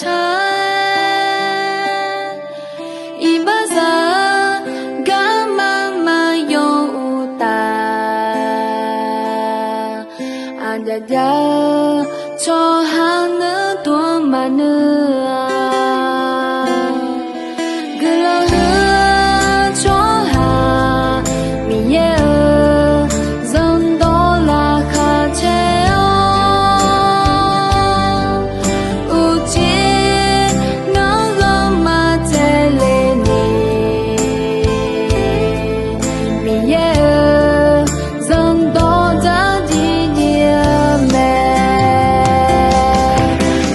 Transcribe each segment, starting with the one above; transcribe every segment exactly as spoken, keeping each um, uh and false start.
taq-aer, iqbaxzaq-eu garma maqyaw uqtaf, aqjaf jav-eu tsawrhaq nuir dmq maqnuir-a. Guiqlanq huiq-eu tsawrhaq Miqyaer-euq zanrdawq laqkhaq caer-awr, uqcif ngar ghanrma taeq le ni, Miqyaer-euq zanrdawq dzardziv dziv-eu mae.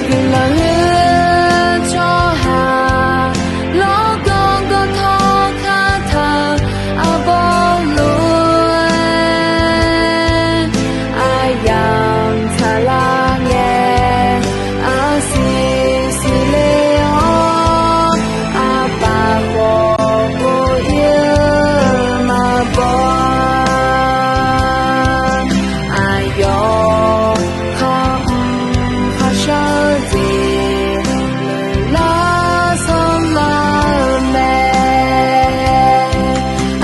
Guiqlanq huiq-eu tsawrhaq lawrgawv gawv tawr kar taq-eu arbawr lof-aer, aqyamq tsaqlar ngae, arsiq siqle-awr, aqpaf khawf pov-ir-eu maqbaw-a. Aqyawf khar mq kharshar-eu jeq lar sanrlar-eu mae.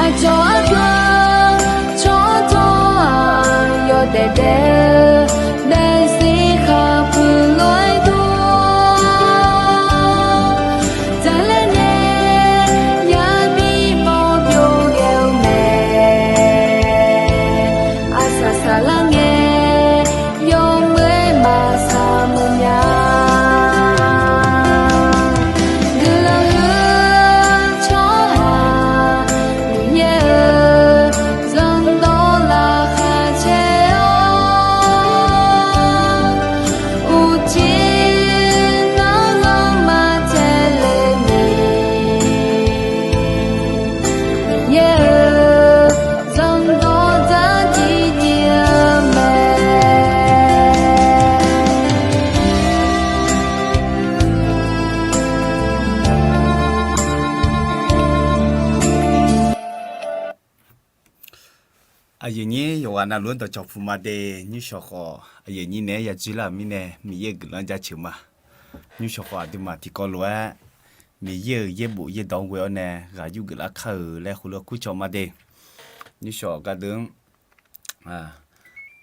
Aqcawq aqdui-anr tsawrtawq-aq yawdaef daef-eu daefzir khaqpuiq lof-aer dur-awr, dzaqlaer nae yabi mawr byov ghae-eu mae. Arsaq saqlar ngae, yawmuiq-aer maqsaq meuq nya. Guiqlanq huiq-eu tsawrhaq Miqyaer-euq zanrdawq laqkhaq caer-awr, uqcif ngar ghanrma taeq le ni, Miqyaer-euq zanrdawq dzardziv dziv-eu mae. Aqyuif nyir yawqghaq navluf-anr dawqcawq puq ma de. Nymrshawq khawf aqyuif nyir naeq-aer yadzoer lar-euq mirnae Miqyaer-euq guiqlanq-anr jaceuq ma. Nymrshawq khawf aqduimaf tiqkawv lof-aer Miqyaer-euq yaerbof yaerdawq-anr ghoe-awr nae ghaq yur geuflar kar-euq laer heulof-aer kurcawq ma de. Nymrshawq gardeuv-anr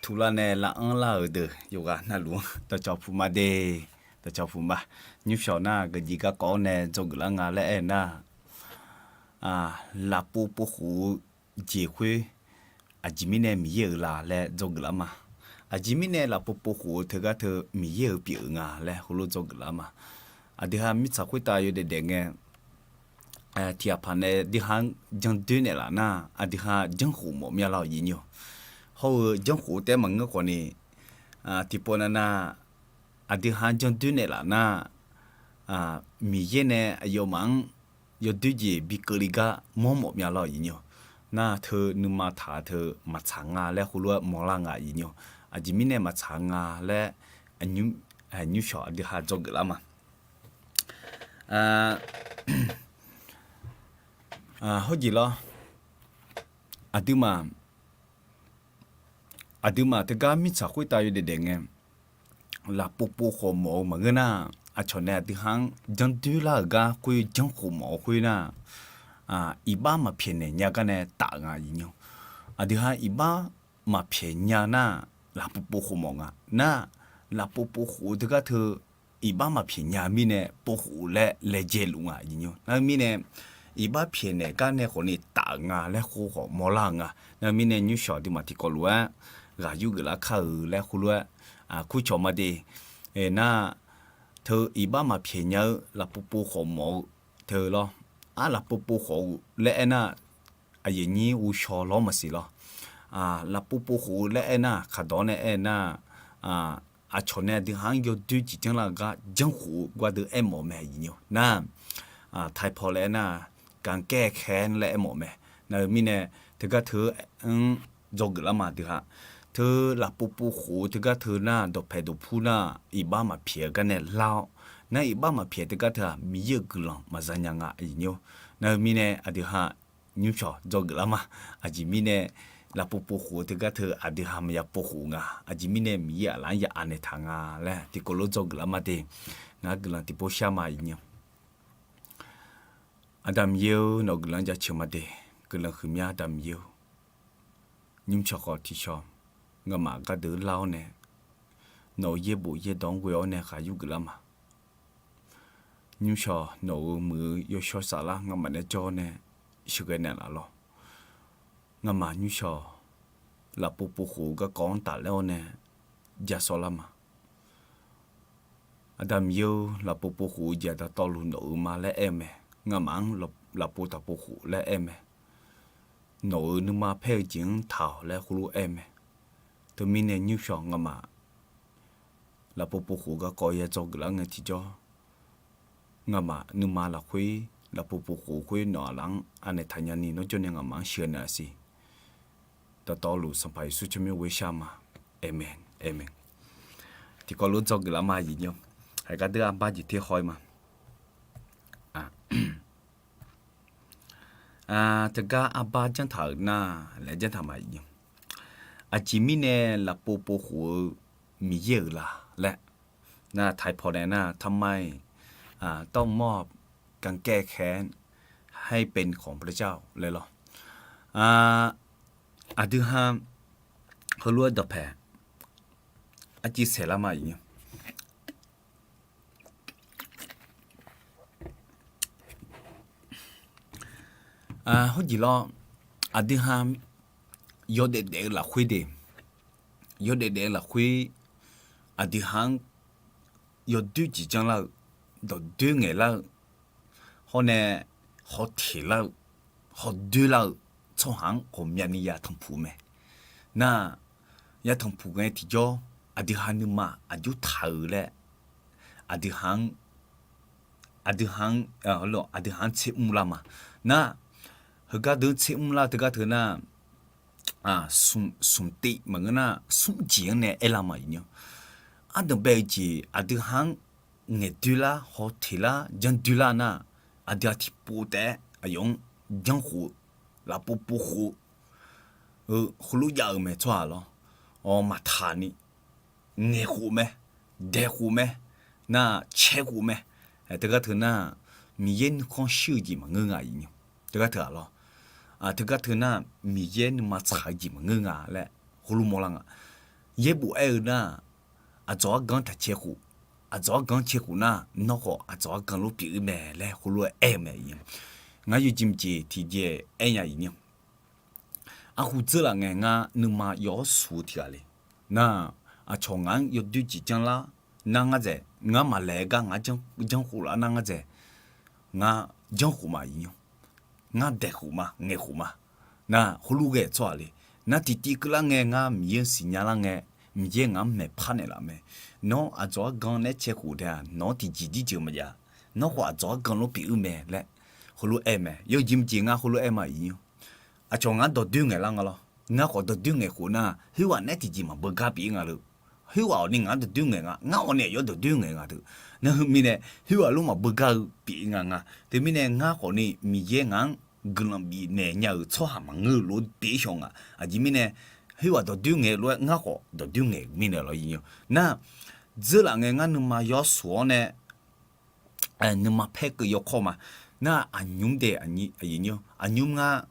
tular nae lav-anr lar-euq deuq yawqghaq navluf-anr dawqcawq puq ma de. Dawqcawq puq ma. Nymrshawq nar gaqjeq garkawv-awr nae dzawgeuf lar nga laer aer-eu nar, lafpov povkhof-eu jeq khoer aqjeq mirnae Miqyaer-euq la laer dzawgeuf lar ma. Aqjeq mirnae lafpov povkhof-eu teugar teu Miqyaer-euq pyeuf-euq nga laer heulof dzawgeuf lar ma. Aqdui ha mirtsaq khoertav yawdaef daef ngae, tiqghaq paq nae aqdui ha-anr jandoer naeqlaf nar, aqdui ha janrkhof mawf myav lar-awq aqyuif nyir-awq. Hawr-eu janrkhof taef-aer maqngeur khawf ni, tiqpov nav nav aqdui ha-anr jandoer naeqlaf nar, Miqyaer nae aqyawfmaf-anr yawdoer jeq bi keuvle gar mawr mawf myav lar-awq aqyuif nyir-awq. Nar teu nuima taq teu maqtsaq nga laer heulof-aer mawrlar nga aqyuif nyir-awq. Aqjeq mirnae maqtsaq nga laer nymrshawq aqdui ha dzawgeuf lar ma. Hawrjeq lawr, aqduimaf, aqduimaf teugar mirtsaq khoertav yawdaef daef ngae, lafpov pov khawf mawf-eu maqngeur nar, aqcawq nae aqdui ha-anr jandoer lar-euq gar khoer janrkhof mawf-eu khoer nar, iqbax maqpyaeq naeq nya gar nae taf nga aqyuif nyir-awq. Aqdui ha iqbax maqpyaeq nya nar, lafpov pov khof mawf nga nar, lafpov pov khof-eu teugar teu iqbax maqpyaeq nya-eu mirnae povkhof laer laejae luf nga aqyuif nyir-awq. Nar-eu mirnae iqbax pyaeq naeq gar nae khawf ni taf-euq nga laer khoer khawf mawrlar-euq nga. Nar-eu mirnae nymrshawq aqduimaf tiqkawv lof-aer ghaq yur geuflar kar-euq laer heulof-aer kurcawq ma de. Nar, teu iqbax maqpyaeq nya-eu lafpov pov khawf mawf-eu teu lawr. Ar lafpov pov khawf-eu laer aer nar, aqyuif nyir ghovshaw lawr maqsiq lawr. Lafpov pov khof-eu laer aer nar, kaqdawq-anr nae aer nar, aqcawq nae aqdui ha-anr yawdoer jeq janrlar-eu gar janrkhof-eu gardeuv aermawf mae aqyuif nyir-awq. Nar, taipaw laer aer nar, ganqkaer khaer laer aermawf mae. Nar-eu mirnae teugar teu-anr dzawgeuf lar ma aqdui ha. Teu lafpov pov khof-eu teugar teu nar, dawqpaeq dawqpur nar, iqbax maqpyaeq-eu gar nae lar-awr, nar iqbax maqpyaeq teugar teu-aq Miqyaer-euq guiqlanq maqza nya nga aqyuif nyir-awq. Nar-eu mirnae aqdui ha nymrshawq dzawgeuf lar ma. Aqjeq mirnae lafpov pov khof-eu teugar teu aqdui ha maqya pov khof nga. Aqjeq mirnae Miqyaer aqlaf-anr ya anaeq taq nga laer tiqkawv lof dzawgeuf lar ma de. Ngar guiqlanq tiqpov shar ma iqnymr. Aqda Miqyaer-or, nawq-eu guiqlanq jaceuq ma de. Guiqlanq huiqmya Aqda Miqyaer-or, nymrcawq khawf tiqcawq ngamaf gardeuq lar-awr nae, nawq-euq yaerbof yaerdawq-anr ghoe-awr nae khaq yur geuflar ma. Nymrcawq nawq-euq muiq-eu yawshawr saflar ngamaf nae jawr-awr nae sheuqghae naeqlaf lawr. Ngamaf nymrcawq lafpov povkhof-eu garkawv-anr tafler-awr nae ja sawvlar ma. Aqda Miqyaer-or, lafpov povkhof-eu jeq-aq dawqtawvluf nawq-euq ma laer aer-eu mae. Ngamaf-anr lafpov taqpov khof laer aer-eu mae. Nawq-euq nuima paer-eu jeq-anr taq-awq laer heulof-aer aer-eu mae. Teumirnae nymrcawq ngamaf lafpov povkhof garkawv ya dzawgeuf lar ngae tiqjawr, ngamaf nuima lafkhoer lafpov povkhof khoer nawq-aq laf-anr anaeq taqnya ni nawr jawr nae ngamaf-anr sheuqghae naeqlaf siq. Dawqtawvluf Sanqpaq Yeqsur tsawrmyanr ghoer shar ma. Aqmeq, aqmeq. Tiqkawv lof dzawgeuf lar ma iqnymr. Haiq gardeuv arbar jeq ter haw-ir ma. Teugar arbar janrtaq-euq nar laer janrtaq ma iqnymr. Aqjeq mirnae lafpov povkhof-eu Miqyaer-euq la laer nar, taiq paw nae nar ทำไมต้องมอบกางเกงแขนให้เป็นของพระเจ้า laer lawr. Aqdui ha heulof-aer dawqpae arciv saeqlar ma iqnymr. Hawrjeq lawr, aqdui ha yawdaef daef-eu lafkhoer de, yawdaef daef-eu lafkhoer aqdui ha-anr yawdoer jeq janrlar-eu, dawqdoer ngaeqlar-eu, hawr nae haw teqlar-eu, haw doerlar-eu tsawrhaq-anr ghawqmyani ya tanqpuq mae. Nar, ya tanqpuq ngae tiqjawr, aqdui ha nuima aqjox taq-eu laer, aqdui ha-anr, aqdui ha-anr, aqdui ha-anr tser mrlar ma. Nar, heugar deuq-anr tser mrlar teugar teu nar, smq tiv maqngeur nar, smr jeq-anr nae aerlar ma iqnymr. Ardanq bae-eu jeq aqdui ha-anr ngaeqdoer lar, haw teq lar, janrdoer lar nar, aqdui ha tiqpov taef-aer aqyawf-anr janrkhof-eu, lafpov povkhof-eu, heulof jav-eu mae tsawrhaq lawr. Awq, maqtaq ni, ngaeqkhof mae, daeqkhof mae, nar caekhof mae. Teugar teu nar, Miqyaer nuikhanr shir-eu jeq maqngeur nga iqnymr. Teugar teu-aq lawr, teugar teu nar, Miqyaer nuima tsaq-eu jeq maqngeur nga laer heulof mawrlar nga. Yaerbof aer-eu nar, aqdzawq argan-anr taq caekhof, aqdzawq argan-anr caekhof nar, nawr khawf aqdzawq argan lof pyeuf-ir mae laer heulof-aer aer-eu mae iqnymr. Ngar yawjeq mqjeq tiqjeq aer nya iqnymr. Arhu dzeurlaf ngae ngar nuima yawr suq-eu tiq ghaq le. Nar, aqcawq ngaq-anr yawdoer jeq janrlar nar ngar dzaeq, ngar maqlaeq-eu gar ngar janrkhof lar nar ngar dzaeq, ngar janrkhof ma iqnymr. Ngar daeqkhof ma, ngaeqkhof ma. Nar, heulof ghae tsawrhaq le. Nar tiqtiv keuvlar ngae ngar Miqyaer-anr siqnya lar ngae, Miqyaer ngaq-anr maeqpar naeqlaf mae. Nawr aqdzawq argan naeq-aer caekhof taef-aq, nawq-anr tiqjeq jirjeuq maqjav. Nawr khawf aqdzawq argan lof pyeuf-ir mae laer heulof-aer mae. Yawjeq mqjeq ngar heulof-aer ma iqnymr. Aqcawq ngaq-anr dawqdoer ngaeqlar nga lawr. Ngar khawf dawqdoer ngaeqkhof nar, khoerghaq naeq-aer tiqjeq maqbeugar pyeuf-ir nga leu. Khoerghaq awq ni ngaq-anr dawqdoer ngaeq nga, ngar awq ni aqyawf dawqdoer ngaeq nga teu. Nar heu mirnae, khoerghaq lof maqbeugar-eu pyeuf-ir nga nga. Teumirnae ngar khawf ni Miqyaer ngaq-anr guiqlanq bifnaeq nya-euq tsawrhaq maqngeur-eu lof pyeuf-ir shaw nga. Aqjeq mirnae, khoerghaq dawqdoer ngaeq lof-aer ngar khawf dawqdoer ngaeq-euq mirnae lawr iqnymr. Nar, dzeurlaf ngae ngar nuima yawr suq-awr nae nuima paer keuv yawkawr ma. Nar aqnymr dae, aqnymr ngar,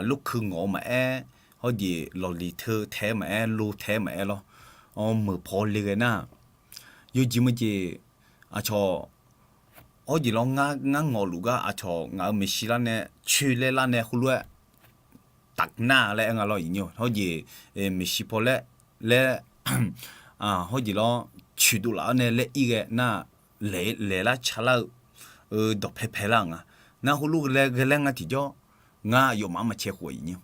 lorkeuv ngawq-eu maqaer, hawrjeq lawqliq teu tae-aer maqaer, lo tae-aer maqaer lawr. Meuq paw le ghae nar, yawjeq maqjeq, aqcawq, hawrjeq lawr ngar ngawqluf gar aqcawq ngaq-euq maeqshi lar nae coer laer lar nae heulof-aer taf nar laer aer nga lawr iqnymr. Hawrjeq maeqshi paw laer, laer, hawrjeq lawr coeqdov laf-awr nae laer ir ghae nar, laeq lar ca lar-eu dawqpae pae lar-euq nga. Nar heulof ghae laer ghae laer nga tiqjawr, ngar aqyawfmaf-anr maqcae khof iqnymr.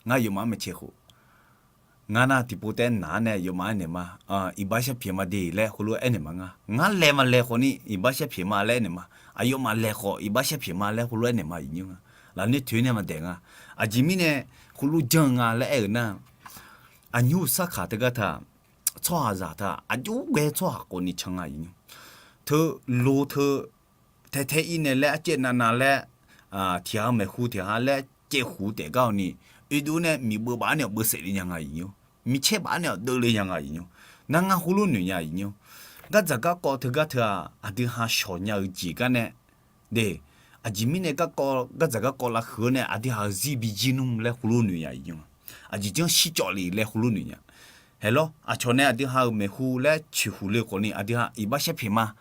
Ngar aqyawfmaf-anr maqcae khof. Ngar nar tiqpov taef-aer naq-awr nae aqyawfmaf aernaeq ma, iqbax sharpyaeq ma de laer heulof-aer aernaeq ma nga. Ngar laeq maqlaeq khawf ni iqbax sharpyaeq ma laer aernaeq ma. Aqyawfmaf laeq khawf iqbax sharpyaeq ma laer heulof-aer aernaeq ma iqnymr nga. Lafnoer toeq nae maqdaeq nga. Aqjeq mirnae heulof janr-eu nga laer aer-euq nar, aqnymr sarkaq teugar taq, tsawrhaqzaq taq aqjox ghae tsawrhaq khawf ni can nga iqnymr. Teu lo teu tae tae ir nae laer arcaev navnav laer, tiq ghaq-eu maeqhu tiq ghaq laer caev khuq taef gar-awq ni, oedov nae miqbeuv baf-awr nae-awq beuv saef le nya nga iqnymr. Miqcaer baf-awr nae-awq deuv le nya nga iqnymr. Nar ngar heulof noeq nya iqnymr. gardzaq garkawv teugar teu-aq, aqdui ha shawq nya-eu jeq gar nae, de, aqjeq mirnae garkawv gardzaq garkawv lavhuiq-awr nae aqdui ha-euq zir bijir nmr laer heulof noeq nya iqnymr. Aqjeq janr shircawv le laer heulof noeq nya. Haeq lawr, aqcawq nae aqdui ha-euq maeqhu laer coeqhuq le khawfni aqdui ha iqbax sharpeq ma.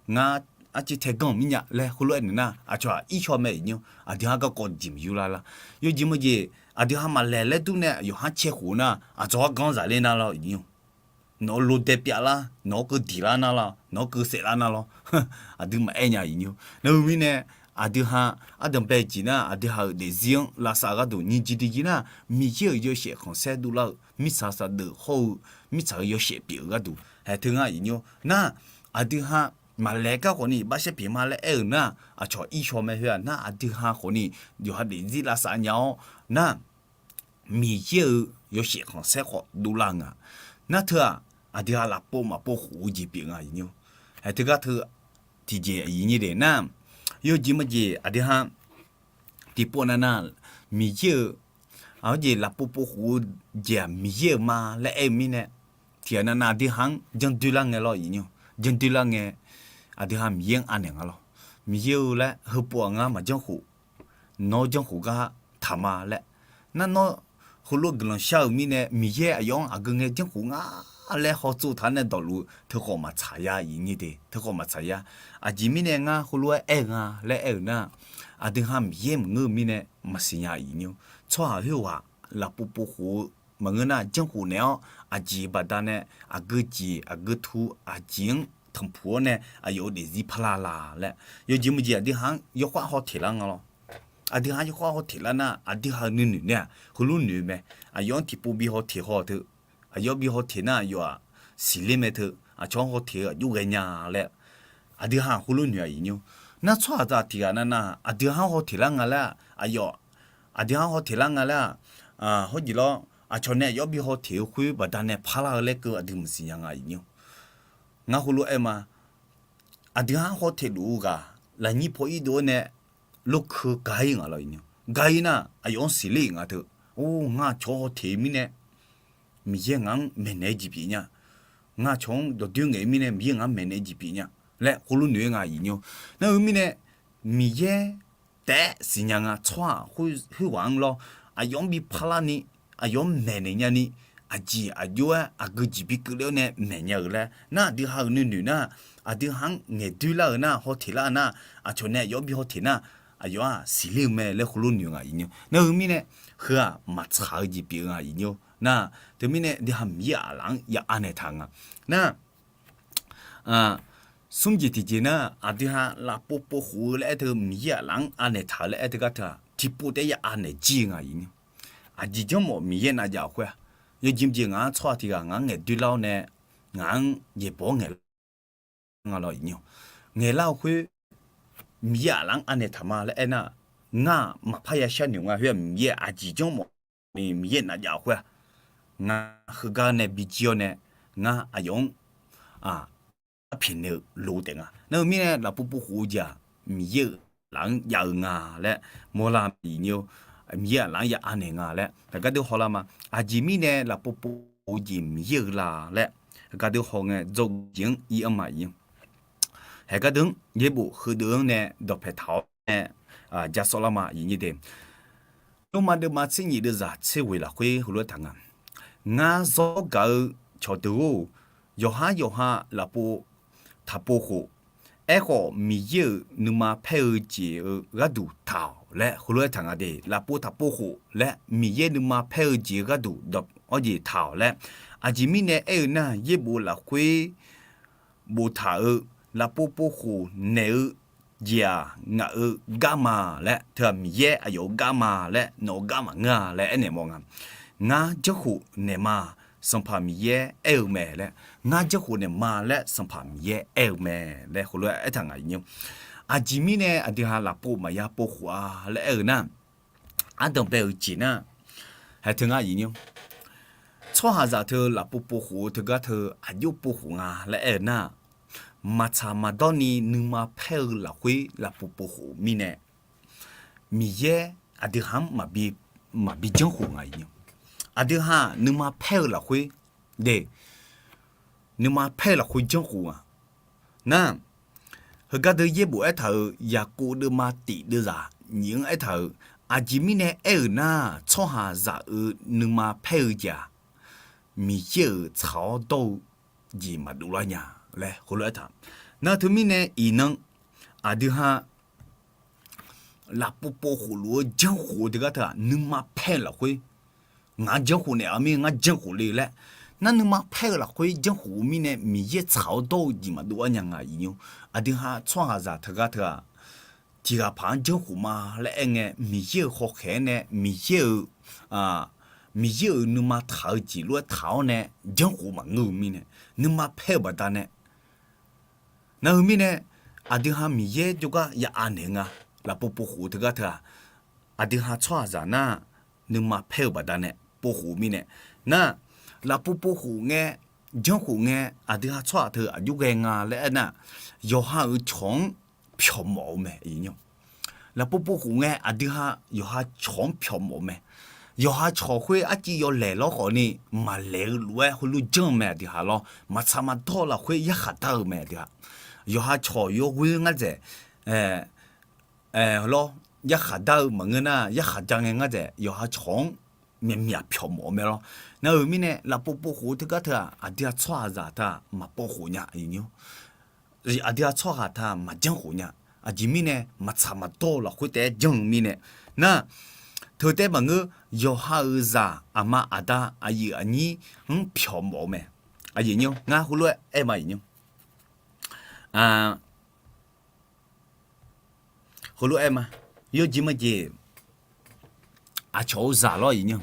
Ngar arciv tae ganr-euq mirnya laer heulof aernaeq nar, aqcawq-aq ircaw mae iqnymr. Aqdui ha garkawv jeq maqyur lar lar. Yawjeq meujeq aqdui ha maqlaeq laer dur nae yawqhar cae khof nar, aqcawq-anr ganr zaq ler nar lawr iqnymr. Nawq-eu lo dae pyav lar, nawq-anr keuv diq lar nar lawr, nawq-anr keuv saef lar nar lawr. Aqdui maqaer nya iqnymr. Nar-eu mirnae, aqdui ha ardanqbae jeq nar, aqdui ha-euq daefzir-anr lavsav gharduq nyiq jeq tiqjeq nar, Miqyaer-euq yawshaef khanqsaer dovlar-euq mirtsaq saqdeuf hawr-eu mirtsaq-euq yawshaef pyeuf-eu gharduq haeq teu nga iqnymr. Nar, aqdui ha maqlaeq gar khawfni iqbax sharpeq ma laer aer-euq nar, aqcawq ircaw mae. Heu-aq nar, aqdui ha khawfni yawqha daefzir lavsav nya-awr nar, Miqyaer-euq yawshaef khanqsaer khawf dovlar-eu nga. Nar teu-aq, aqdui ha lafpov maqpov khof-eu jeq pyeuf nga iqnymr. Haeq teugar teu tiqjeq aqyuif nyir de nar, yawjeq meujeq aqdui ha tiqpov nav nar, Miqyaer-euq, aqjeq lafpov pov khof-eu jeq-aq Miqyaer-euq ma laer aer-eu mirnae, tiqghaq nav nav aqdui ha-anr janr doerlar ngae lawr iqnymr. Janr doerlar ngae, aqdui ha Miqyaer-anr anaeq nga lawr. Miqyaer-eu laer heupov-aq ngar maqjanr khof, nawr janr khof gar taq ma laer. Nar nawr heulof guiqlanq shar-euq mirnae Miqyaer aqyawf-anr aqgeu ngae janr khof nga laer hawtsov taq nae dawqluf-eu teukhawf maqtsaq ya iqnyir de, teukhawf maqtsaq ya. Aqjeq mirnae ngar heulof-aer aer-eu nga laer aer-euq nar, aqdui ha Miqyaer maqngeur-eu mirnae maqsiq nya iqnyir. Tsawrhaq khoerghaq lafpov pov khof-eu maqngeur nar janr khof naeq-awr aqjeq baqdanae aqgeu jeq aqgeu tu aqjeq-anr tanqpuq-awr nae aqyawf-euq daefzir parlar la laer. Yawjeq meujeq aqdui ha-anr yawkhav haw teq lar nga lawr. Aqdui ha-anr yawkhav haw teq lar nar aqdui ha-euq nuinoeq nae-aq heulof noeq mae. Aqyawf-anr tiqpov bi haw teq haw teu, aqyawf bi haw teq nar aqyawf-aq siqler mae teu, aqcawq-anr haw teq-eu aqjox ghae nya laer. Aqdui ha-aq heulof noeq-a iqnyir. Nar tsawrhaqzaq tiqghaq nav nav aqdui ha-anr haw teq lar nga laer-aq, aqyawf aqdui ha-anr haw teq lar nga laer-aq, hawrjeq lawr aqcawq nae aqyawf bi haw teq-eu khoer baqdanae parlar-eu laer keuv aqdui maqsiq nya nga iqnyir. Ngar heulof-aer ma. Aqdui ha-anr haw teq luf-eu ghaq lafnyir paw irdov-aer nae lorkeuv ga-ir nga lawr iqnyir. Ga-ir nar aqyawf-anr siqler-iq nga teu. Or, ngar aqcawq-anr haw teq-eu mirnae Miqyaer ngaq-anr maeqnaeq-eu jeq pyeuf nya. Ngar aqcawq-anr dawqdoer ngaeq-eu mirnae Miqyaer ngaq-anr maeqnaeq-eu jeq pyeuf nya laer heulof noeq-aer nga iqnyir. Nar-eu mirnae Miqyaer taef-aer siqnya nga. Tsawrhaq khoerghaq-anr lawr, aqyawf-anr bi parlar ni, aqyawf-anr maeqnaeq nya ni, aqjeq aqjox-aer aqgeu jeq bi keuvle-awr nae maeqnya-euq laer nar, aqdui ha-euq nuinoeq nar, aqdui ha-anr ngaeqdoer lar-euq nar, haw teq lar-eu nar, aqcawq nae aqyawf bi haw teq nar, aqyawf-aq siqler-eu mae laer heulof noeq nga iqnyir. Nar-eu mirnae heu-aq maqtsaq-eu jeq pyeuf-eu nga iqnyir. Nar, teumirnae aqdui ha Miqyaer aqlaf-anr ya anaeq taq nga. Nar, smr jeq tiqjeq nar, aqdui ha lafpov pov khof-eu laer aer teu Miqyaer aqlaf-anr anaeq taq-eu laer aer teugar teu-aq tiqpov taef-aer ya anaeq jir-eu nga iqnyir. Aqjeq janrmawf Miqyaer navjav-euq khoer-aq, yawjeq jeq ngaq-anr tsawrhaq tiqghaq ngaq-anr ngaeqdoer lar-awr nae ngaq-anr yaeqbawq-awr ngaeq nga lawr iqnyir. Ngaeqlar-eu khoer Miqyaer aqlaf-anr anaeq taq ma laer aernar, ngar-aq maqpar ya sharnoeq nga. Khoer-aq Miqyaer aqjeq janrmawf ni Miqyaer navjav-euq khoer-aq, ngar heugar nae bijir-awr nae ngar aqyawf-anr arpyeq naeq-eu lof taef nga. Nar-eu mirnae lafpov pov khof-eu jeq-aq Miqyaer-euq aqlaf-anr jav-eu nga laer mawrlar iqnyir. Miqyaer aqlaf-anr ya anaeq nga laer heugar deuq hawlar ma. Aqjeq mirnae lafpov pov khof-eu jeq Miqyaer-eu la laer heugar deuq haw ngae dzawgeuf jeq-anr ir-anr ma iqnyir. Heugar deuq-anr yaerbof heudeuq-anr nae dawqpae taq-awr nae ja sawvlar ma iqnyir de. Nymrma deuvma tser nyif deuvzaq tser ghoeq lafkhoer heulof-aer taq nga. Ngar zawr gaq-eu cawqdeuq-or, yawqhar yawqha lafpov taqpov khof, aerkhawf Miqyaer-euq nuima paer-eu jeq-eu gharduq taq-awq laer heulof-aer taq nga de. Lafpov taqpov khof laer Miqyaer nuima paer-eu jeq-eu gharduq dawq-awr jeq taq-awq laer. Aqjeq mirnae aer-eu nar, yaerbof lafkhoer boftaq-eu lafpov pov khof naeq-eu jeq-aq ngaq-eu gar ma laer teu-aq, Miqyaer aqyawf-eu gar ma laer nawq-eu gar maqngeur-a laer aernaeq mawf nga. Ngar janrkhof naeq ma, Sanqpaq Miqyaer aer-eu mae laer. Ngar janrkhof naeq ma laer Sanqpaq Miqyaer aer-eu mae laer heulof-aer aertaq nga iqnyir. Aqjeq mirnae aqdui ha lafpov maqya pov khof-a laer aer-eu nar, ardanqbae-euq jeq nar, haeq teu ngar iqnyir. Tsawrhaqzaq teu lafpov pov khof-eu teugar teu aqjox pov khof nga laer aer-eu nar, maqtsaq maqdawr ni nuima paer-eu lafkhoer lafpov pov khof mirnae, Miqyaer aqdui ha-anr maqbi janrkhof nga iqnyir. Aqdui ha-aq nuima paer-eu lafkhoer de, nuima paer-eu lafkhoer janrkhof nga. Nar, heugar deuq yaerbof aertaq-euq Yaqkov deuvma tiq deuvzaq nyiq-anr aertaq-euq, aqjeq mirnae aer-euq nar, tsawrhaqzaq-euq nuima paer-eu jeq-aq, Miqyaer-euq tsaq-awr dawr-eu jeq maqdov lar nya laer heulof-aer aertaq. Nar teumirnae iqnan aqdui ha lafpov pov khof luf-eu janrkhof-eu teugar teu-aq, nuima paer-eu lafkhoer ngaq-anr janrkhof naeq-a mir ngar janrkhof le laer. Nar nuima paer-eu lafkhoer janrkhof-eu mirnae Miqyaer tsaq-awr dawr-eu jeq maqdov lar nya nga iqnymr. Aqdui ha tsawrhaqzaq teugar teu-aq, tiq ghaq paq-anr janrkhof ma laer aer ngae, Miqyaer-euq hawkhaeq-aer nae Miqyaer-euq, Miqyaer-euq nuima taq-eu jeq lof-aer taq-awr nae janrkhof maqngeur-eu mirnae, nuima paer-eu baqdanae. Nar heu mirnae, aqdui ha Miqyaer jawrgar ya anaeq nga, lafpov pov khof teugar teu-aq, aqdui ha tsawrhaqzaq nar, nuima paer-eu baqdanae pov khof mirnae. Nar, lafpov pov khof ngae, janrkhof ngae, aqdui ha tsawrhaq teu aqjox ghae nga laer aernar, yawqha-euq cawq-anr pyawq mawf-eu mae. Lafpov pov khof ngae, aqdui ha yawqha cawq-anr pyawq mawf-eu mae. Yawqha cawq khoer arciv yawlaeq lawr khawfni, maqlaeq-eu lof-aer heulof janr-eu mae aqdui ha lawr. Maqtsaq maqdawr lafkhoer yarkhaq dar-eu mae aqdui ha. Yawqha cawq yawghoer ngar dzaeq lawr, yarkhaq dar-eu maqngeur nar, yarkhaq ja ngae ngar dzaeq yawqha cawq-anr myaqmyaq pyawq mawf-eu mae lawr. Nar-euq mirnae lafpov pov khof-eu teugar teu-aq, aqdui ha tsawrhaqzaq teu-aq maqpov khof nya iqnymr. Aqdui ha tsawrhaq teu-aq maqjanr khof nya. Aqjeq mirnae maqtsaq maqdawr-eu lafkhoer taef-aer janr-eu mirnae. Nar, teu taef maqngeur, yawqha-euq zaq aqma aqda aqyuif aqnyir-anr pyawq mawf-eu mae. Aqyuif nymr ngar heulof-aer aer ma iqnymr. Heulof-aer ma, yawjeq majeq, aqcawq-eu zaq lawr iqnymr.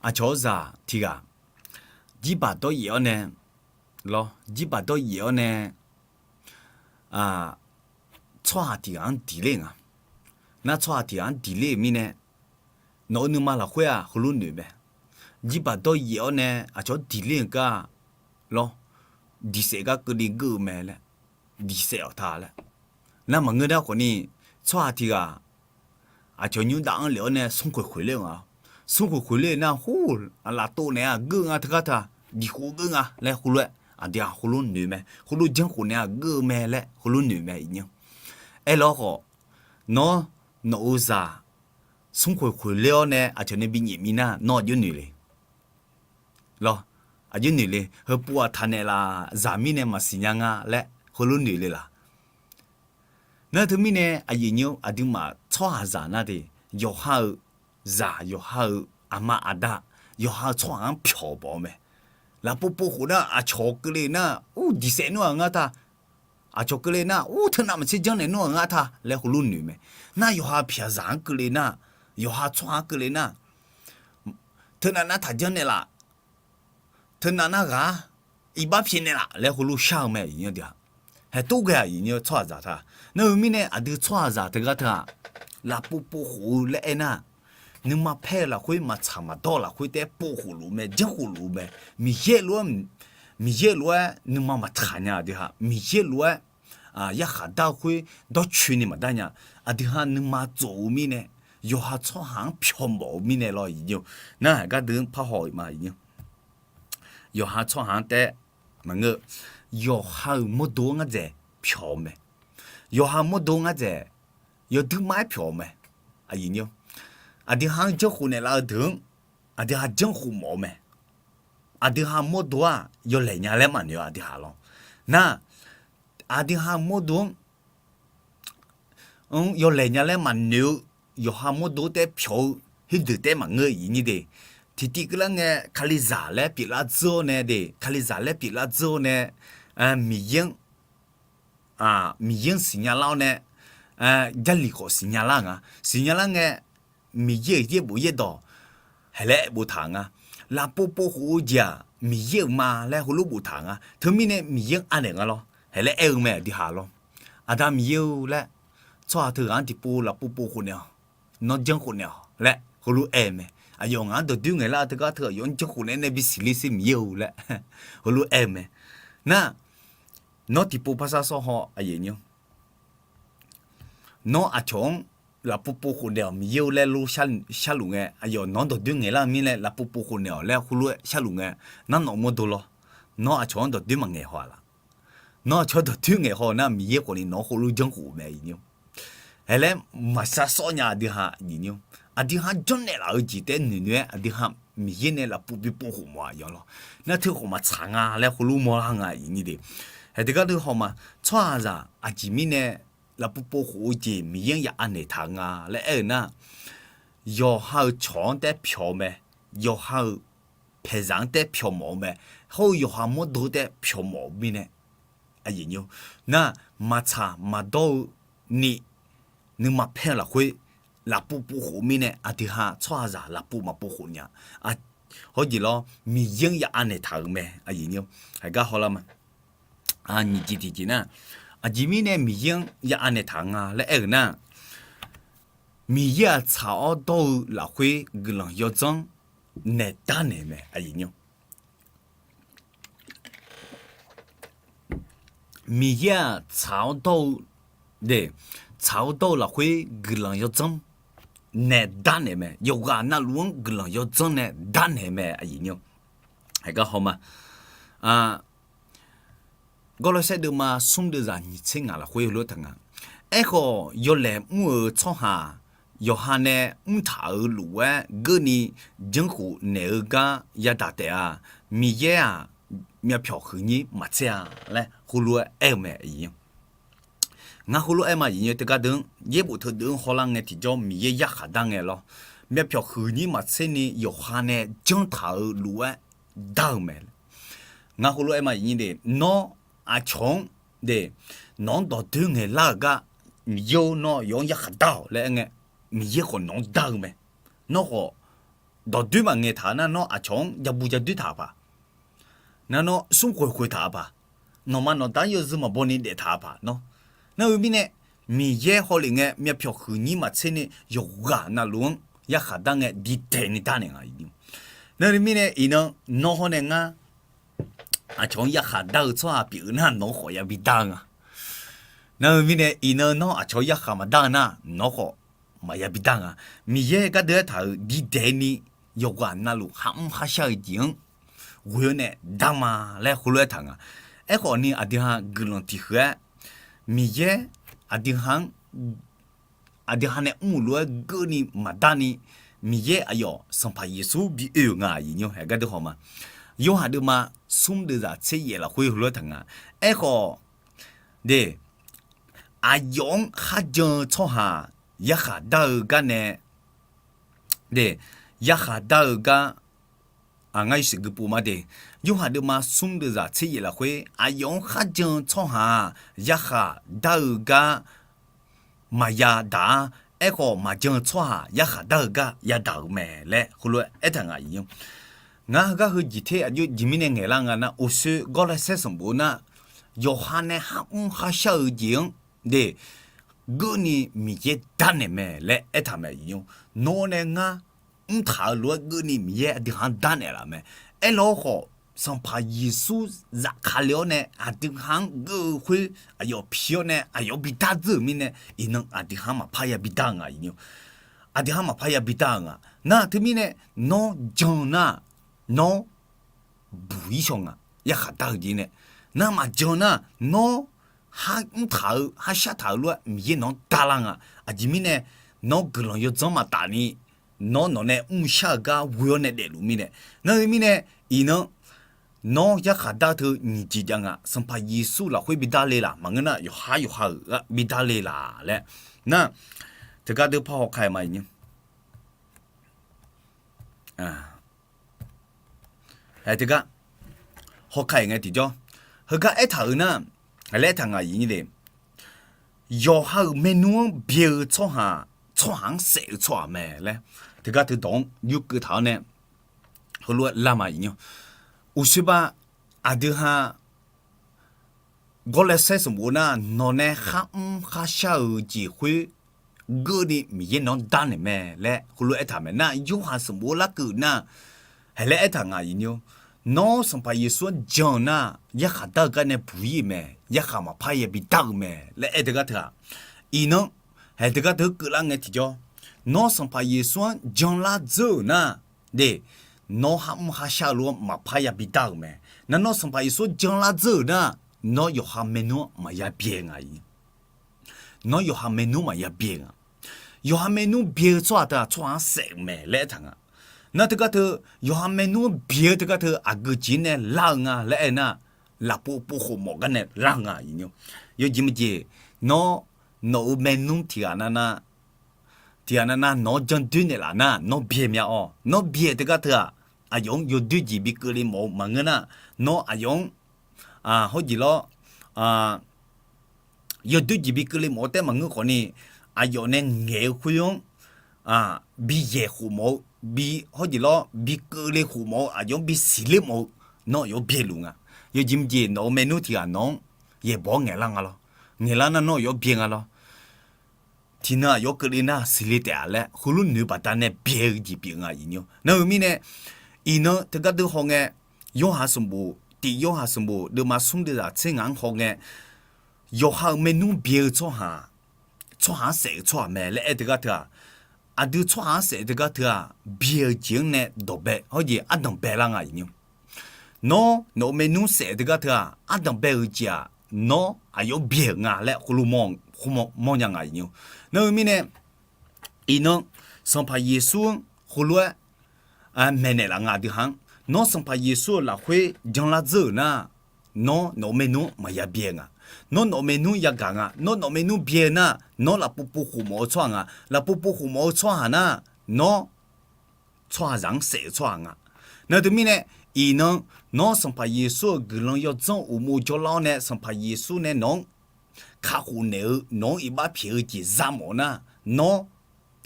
Aqcawq-eu zaq tiq ghaq jirbaq dawryaef-awr nae lawr, jirbaq dawryaef-awr nae tsawrhaq tiq ghaq-anr diq ler nga. Nar tsawrhaq tiq ghaq-anr diq ler-euq mirnae, nawq-eu nuima lafkhoer-aq heulof noeq mae. Jirbaq dawryaef-awr nae aqcawq-anr diq ler-euq gar lawr, diq saef gar keuvni geur-eu mae laer, diq saef-awq ta laer. Nar maqngeur nar khawfni, tsawrhaq tiq ghaq aqcawq nymr dav-anr lef-awr nae smrkhoeq khoeq ler-eu nga. Smrkhoeq khoeq ler nar, hur, laftovnaeq-aq geur nga teugar ta, diq khof geur nga laer heulof-aer aqdui-aq heulof noeq mae. Heulof janrkhof naeq-aq geur-eu mae laer heulof noeq mae iqnymr. Aerlawr khawf, nawr, nawq-eu zaq smrkhoeq khoeq ler-awr nae aqcawq nae binyaef mir nar, nawr aqjox noeq le lawr, aqjox noeq le. Heupov-aq taqnaeq laf, zaq mirnae maqsiq nya nga laer heulof noeq le laf. Nar teumirnae aqyuif nymr aqduimaf tsawrhaqzaq nar de, yawqha-euq zaq, yawqha-euq aqma aqda, yawqha-euq tsawrhaq-anr pyawq mawf-eu mae. Lafpov pov khof nar aqcawq keuvle nar ur diq saef nmr-aq ngar ta, aqcawq keuvle nar ur teunav maqtser janrnaeq nmr-aq ngar ta laer heulof noeq mae. Nar yawqha pyaqzaq-anr keuvle nar, yawqha tsawrhaq-anr keuvle nar, teunav nar taq janrnaeq laf, teunav nar ghaq-ar iqbax pyaeqnaeq laf laer heulof shar-eu mae iqnymr deuq-aq. Haeq tov ghae-aq iqnymr tsawrhaqzaq ta. Nar-eu mirnae aqdui tsawrhaqzaq teugar teu-aq, lafpov pov khof-eu laer aernar, nuima paer-eu lafkhoer maqtsaq maqdawr-eu lafkhoer taef-aer pov khof luf-eu mae, janrkhof luf-eu mae. Miqyaer lof-aer, Miqyaer lof-aer nuima maqtsaq nya aqdui ha. Miqyaer lof-aer yarkhaq dar-eu khoer dawrcoeni maqdar nya. Aqdui ha nuima tsof-eu mirnae, yawqha tsawrhaq-anr pyawq mawf-eu mirnae lawr iqnymr. Nar gardeuv-anr parhaw-iq ma iqnymr. Yawqha tsawrhaq-anr taef-aer maqngeur, yawqha-euq mawrdo-anr ngar dzaeq pyawq-eu mae. Yawqha mawrdo-anr ngar dzaeq yawduir mar-aer pyawq-eu mae. Aqyuif nymr, aqdui ha-anr janrkhof naeqlaf-eu deuq-anr aqdui ha janrkhof mawf-eu mae. Aqdui ha mawrdo-aq yawlaeq nya laer maqnoeq-eu aqdui ha lawr. Nar, aqdui ha mawrdo-anr yawlaeq nya laer maqnoeq-eu, yawqha mawrdo taef-aer pyawq-eu khoerdeuq taef-aer maqngeur iqnyir de. Tiqtiv keuvlar ngae, Kalizaq laer pyeuflar dzeur-awr nae de, Kalizaq laer pyeuflar dzeur-awr nae, Miqyaer-anr, Miqyaer-anr siqnya lar-awr nae, Jarlif khawf siqnya lar nga. Siqnya lar ngae, Miqyaer-euq yaerbof yaerdawq haeq laer aer boftaq nga. Lafpov pov khof-eu jeq-aq Miqyaer-euq ma laer heulof boftaq nga. Teumirnae Miqyaer-anr anaeq nga lawr, haeq laer aer-eu mae aqdui ha lawr. Aqda Miqyaer-eu laer, tsawrhaq teughaq-anr tiqpov lafpov pov khof naeq-awq, nawr janrkhof naeq-awq laer heulof aer-eu mae. Aqyawf ngaq-anr dawqdoer ngaeqlar-eu teugar teu aqyawf-anr janrkhof naeq-aer nae bisiq ler sher Miqyaer-eu laer heulof aer-eu mae. Nar, nawr tiqpov parsar sawr haw aqyuif nymr, nawr aqcawq-anr lafpov pov khof naeq-awq Miqyaer-eu laer lof sharluf ngae, aqyawf nawq-anr dawqdoer ngaeqlar-eu mirnae lafpov pov khof naeq-awq laer heulof-aer sharluf ngae, nar nawq mawrdo lawr. Nawr aqcawq-anr dawqdoer maqngaeq haw-a laf? Nawr aqcawq dawqdoer ngaeq haw-eu nar, Miqyaer khawf ni nawq-anr khoerlof janrkhof-eu mae, aqyuif nymr. Haeq laer maqshar sawr nya aqdui ha, aqyuif nymr. Aqdui ha janrnaeq laf-eu jeq taef-aer noeq noeq-aer aqdui ha Miqyaer nae lafpov bi povkhof mawf-a yawf lawr. Nar teukhawf maqtsaq nga laer khoerlof mawrlar nga, aqyuif nymr de. Haeq teugar deuq hawma, tsawrhaqzaq aqjeq mirnae lafpov povkhof-eu jeq Miqyaer-anr ya anaeq taq-eu nga laer aer-eu nar, yawqha-euq cawq-anr taef-aer pyawq-eu mae, yawqha-euq paeqzaq-anr taef-aer pyawq mawf-eu mae, hawr-eu yawqha mawrdo taef-aer pyawq mawf-eu mirnae, aqyuif nymr, nar maqtsaq maqdawr-eu ni nuima paer-eu lafkhoer lafpov povkhof-eu mirnae, aqdui ha tsawrhaqzaq lafpov maqpov khof nya. Hawr jeq lawr, Miqyaer-anr ya anaeq taq-euq mae, aqyuif nymr. Haeq gar hawlar ma. Nyiq jeq tiqjeq nar, aqjeq mirnae Miqyaer-anr ya anaeq taq nga laer aer-euq nar, Miqyaer-aq tsaq-awr dawr-eu lafkhoer guiqlanq yawdzanr naeq darnaeq mae, aqyuif nymr. Miqyaer-aq tsaq-awr dawr-eu, de, tsaq-awr dawr-eu lafkhoer guiqlanq yawdzanr naeq darnaeq mae. Yawqghaq navluf-anr guiqlanq yawdzanr nae darnaeq mae, aqyuif nymr. Haeq gar hawma. Gawrlawrsaer deuvma smr deuvzaq nyiq tser ngaq lafkhoer heulof-aer taq nga. Aerkhawf, yawlaeq mr-euq tsawrhaq yawqha nae mrtaq-euq lof-aer geurni janrkhof naeq-eu gar yadaq taef-a. Miqyaer-aq, myavpyawq huiqnyir maqtser-a laer heulof-aer aer-eu mae. Ngar heulof-aer ma, aqyuif nymr, teugar deuq-anr yaerbof teudeuq-anr hawlar ngae tiqjawr Miqyaer yarkhaq dar ngae lawr. Myavpyawq huiqnyir maqtser ni yawqha nae janrtaq-euq lof-aer dar-eu mae. Ngar heulof-aer ma, aqyuif nymr de, nawr aqcawq-anr de, nawq-anr dawqdoer ngaeqlar-euq gar, Miqyaer-or, nawr yawf-anr yarkhaq dar-awq laer aer ngae, Miqyaer khawf nawq-anr dar-eu mae. Nawr khawf dawqdoer maqngaeq taq nar, nawr aqcawq-anr jabu jadoer taq-eu paq. Nar nawr smrkhoeq khoeq taq-eu paq. Nawqma nawqda-anr yawzeu maqbaw ni daef taq-eu paq nawr. Nar-eu mirnae, Miqyaer hawlef ngae myavpyawq huiqnyir maqtser ni yawqghaq navluf-anr yarkhaq dar ngae diqdaeq ni darnaeq nga. Nar-eu mirnae iqnan nawr hawr nae ngar aqcawq-anr yarkhaq dar-eu tsawrhaq pyeuf-eu nar, nawq-anr khawf yabi dar-eu nga. Nar-eu mirnae iqnan nawr aqcawq-anr yarkhaq maqdar-eu nar, nawq-anr khawf maqyabi dar nga. Miqyaer gardeuv aertaq-euq diqdaeq ni yawqghaq navluf kharmr kharshar-eu jeq-anr ghoe-awr nae dar ma laer heulof-aer taq nga. Aerkhawf ni aqdui ha guiqlanq tiqhuiq-aer Miqyaer aqdui ha-anr aqdui ha nae mr-euq lof-aer geurni maqdar ni, Miqyaer aqyawf Sanqpaq Yeqsur bi oe-euq nga, aqyuif nymr. Haeq gardeuv hawma. Yorhaq deuvma smr deuvzaq tser yaef lafkhoer heulof-aer taq nga. Aerkhawf, de, aqyawf-anr kharjan-eu tsawrhaq yarkhaq dar-eu gar nae, de, yarkhaq dar-eu gar, ngar yawshuif gui pov ma de. Yorhaq deuvma smr deuvzaq tser yaef lafkhoer, aqyawf-anr kharjan-eu tsawrhaq-aq, yarkhaq dar-eu gar maqya daq-ar. Aerkhawf, maqjan-eu tsawrhaq yarkhaq dar-eu gar yadaq-euq mae laer heulof-aer aertaq nga, aqyuif nymr. Ngar heugar heu jeq ter aqjox jeq mirnae ngaeqlar nga nar, uqshoe Gawrlaesaer sanqbof nar, yawqha nae kharmr kharshar-eu jeq-anr de, geurni Miqyaer darnaeq mae laer aertaq mae, aqyuif nymr. Nawr nae ngar mrtaq-euq lof-aer geurni Miqyaer aqdui ha-anr darnaeq laf mae. Aerlawr khawf, Sanqpaq Yeqsur zafkale-awr nae aqdui ha-anr geur-eu khoer aqyawf pi-awr nae aqyawf bidar dzeur-euq mirnae, iqnan aqdui ha-anr maqpar yabi dar-eu nga, aqyuif nymr. Aqdui ha-anr maqpar yabi dar-eu nga. Nar teumirnae, nawr jan nar, nawr buq-ir shaw nga, yarkhaq dar-eu jeq nae. Nar maqjan nar, nawr kharmr taq-eu kharshar taq-eu lof-aer Miqyaer nawq-anr darlar nga. Aqjeq mirnae, nawr guiqlanq yawdzanr maqtaf ni, nawr nawq nae mrshar-eu gar ghoe-awr nae daefluf mirnae. Nar-eu mirnae, iqnan nawr yarkhaq dar teu nyiq jeq jav nga. Sanqpaq Yeqsur lafkhoer bidar le laq, maqngeur nar yawqhar yawqha-euq bidar le laq laer. Nar, teugar deuq par hawkar-eu ma, aqyuif nymr. Ae, teugar hawkar-euq ngae tiqjawr, heugar aertaq-euq nar, laer aertaq nga, aqyuif nymr de. Yawqha-euq maernmr-anr byae-eu tsawrhaq, tsawrhaq-anr saef-eu tsawrhaq mae laer, teugar teudawq-anr yurkeuv taq-awr nae heulof-aer lar ma, aqyuif nymr. Uqshoe ba, aqdui ha Gawrlaesaer sanqbof nar, nawq nae kharmr kharshar-eu jeq khoer geurni Miqyaer nawq-anr darnaeq mae laer heulof-aer aertaq mae. Nar Yorhaq sanqbof larkeuv nar, haiq laer aertaq nga, aqyuif nymr. Nawr Sanqpaq Yeqsur-anr jan-eu nar, yarkhaq dar-eu gar nae buq-ir-euq mae, yarkhaq maqpar yabi dar-eu mae laer aer teugar teu-aq. Iqnan, haiq teugar teu keuvlar ngae tiqjawr, nawr Sanqpaq Yeqsur-anr janlar dzeur-euq nar, de, Nawr kharmr kharshar-eu lof-anr maqpar yabi dar-euq mae. Nar nawr Sanqpaq Yeqsur janlar dzeur-euq nar, nawr yawqha maernmr-anr maqya byae nga-iq. Nawr yawqha maernmr maqya byae nga. Yawqha maernmr byae-eu tsawrhaq teu-aq tsawrhaq-anr saef-euq mae laer aertaq nga. Nar teugar teu, yawqha maernmr byae-eu teugar teu aqgeu jeq nae lar-eu nga laer aer nar, lafpov pov khof mawf gar nae lar-eu nga-iq. Yawjeq maqjeq, nawr, nawq-euq maernmr tiqghaq nar nar, tiqghaq nar nar nawq-anr jandoer naeqlaf nar nawr byae mya-awr, nawr byae teugar teu-aq, aqyawf-anr yawdoer jeq bi keuvle mawf-eu maqngeur nar, nawr aqyawf-anr, hawrjeq lawr, yawdoer jeq bi keuvle mawf-eu taef maqngeur khawfni, aqyawf nae ngaeq-eu khoer-anr bi yaeq khof mawf-eu, bi hawrjeq lawr bi keuvle khof mawf-eu, aqyawf-anr bi siqler mawf-eu, nawr aqyawf-anr byae luf nga. Yawjeq maqjeq nawq-euq maernmr tiqghaq nawq-anr yaeqbawq-awr ngaeqlar nga lawr. Ngaeqlar nar nawr aqyawf-anr byae nga lawr. Tiqnan aqyawf keuvle nar siqle taef-a laer heulof noeq-eu baqdanae byae-eu jeq pyeuf nga-iq. Nar-eu mirnae, iqnan teugar deuv hawngae, Yorhaq sanqbof, tiq Yorhaq sanqbof deuvma smr deuvzaq tser ngaq-anr hawngae, yawqha-euq maernmr byae-eu tsawrhaq, tsawrhaq-anr saef-eu tsawrhaq mae laer aer teugar teu-aq, aqdui tsawrhaq-anr saef-eu teugar teu-aq, byae-eu jeq-anr nae dawqbae hawrjeq ardanq bae lar nga-iq. Nawr nawq-euq maernmr saef-eu teugar teu-aq, ardanq bae-eu jeq-aq, nawr aqyawf-anr byae-euq nga laer heulof mawr nya nga-iq. Nar-eu mirnae, iqnan Sanqpaq Yeqsur-anr heulof-aer maeqnaeq laf nga aqdui ha-anr. Nawr Sanqpaq Yeqsur-euq lafkhoer janlar dzeur-euq nar, nawr nawq-euq maernmr maqya byae nga. Nawr nawq-euq maernmr yagaq nga. Nawr nawq-euq maernmr byae nar, nawr lafpov pov khof mawf-eu tsawrhaq nga. Lafpov pov khof mawf-eu tsawrhaq nar, nawr tsawrhaqzaq-anr saef-eu tsawrhaq nga. Nar teumirnae, iqnan, nawr Sanqpaq Yeqsur-euq guiqlanq yawdzanr uqmov jawrlar-awr nae Sanqpaq Yeqsur nae nawq-anr kakhof naeq-eu, nawq-anr iqbax pyaeq-eu jeq za mawf nar, nawr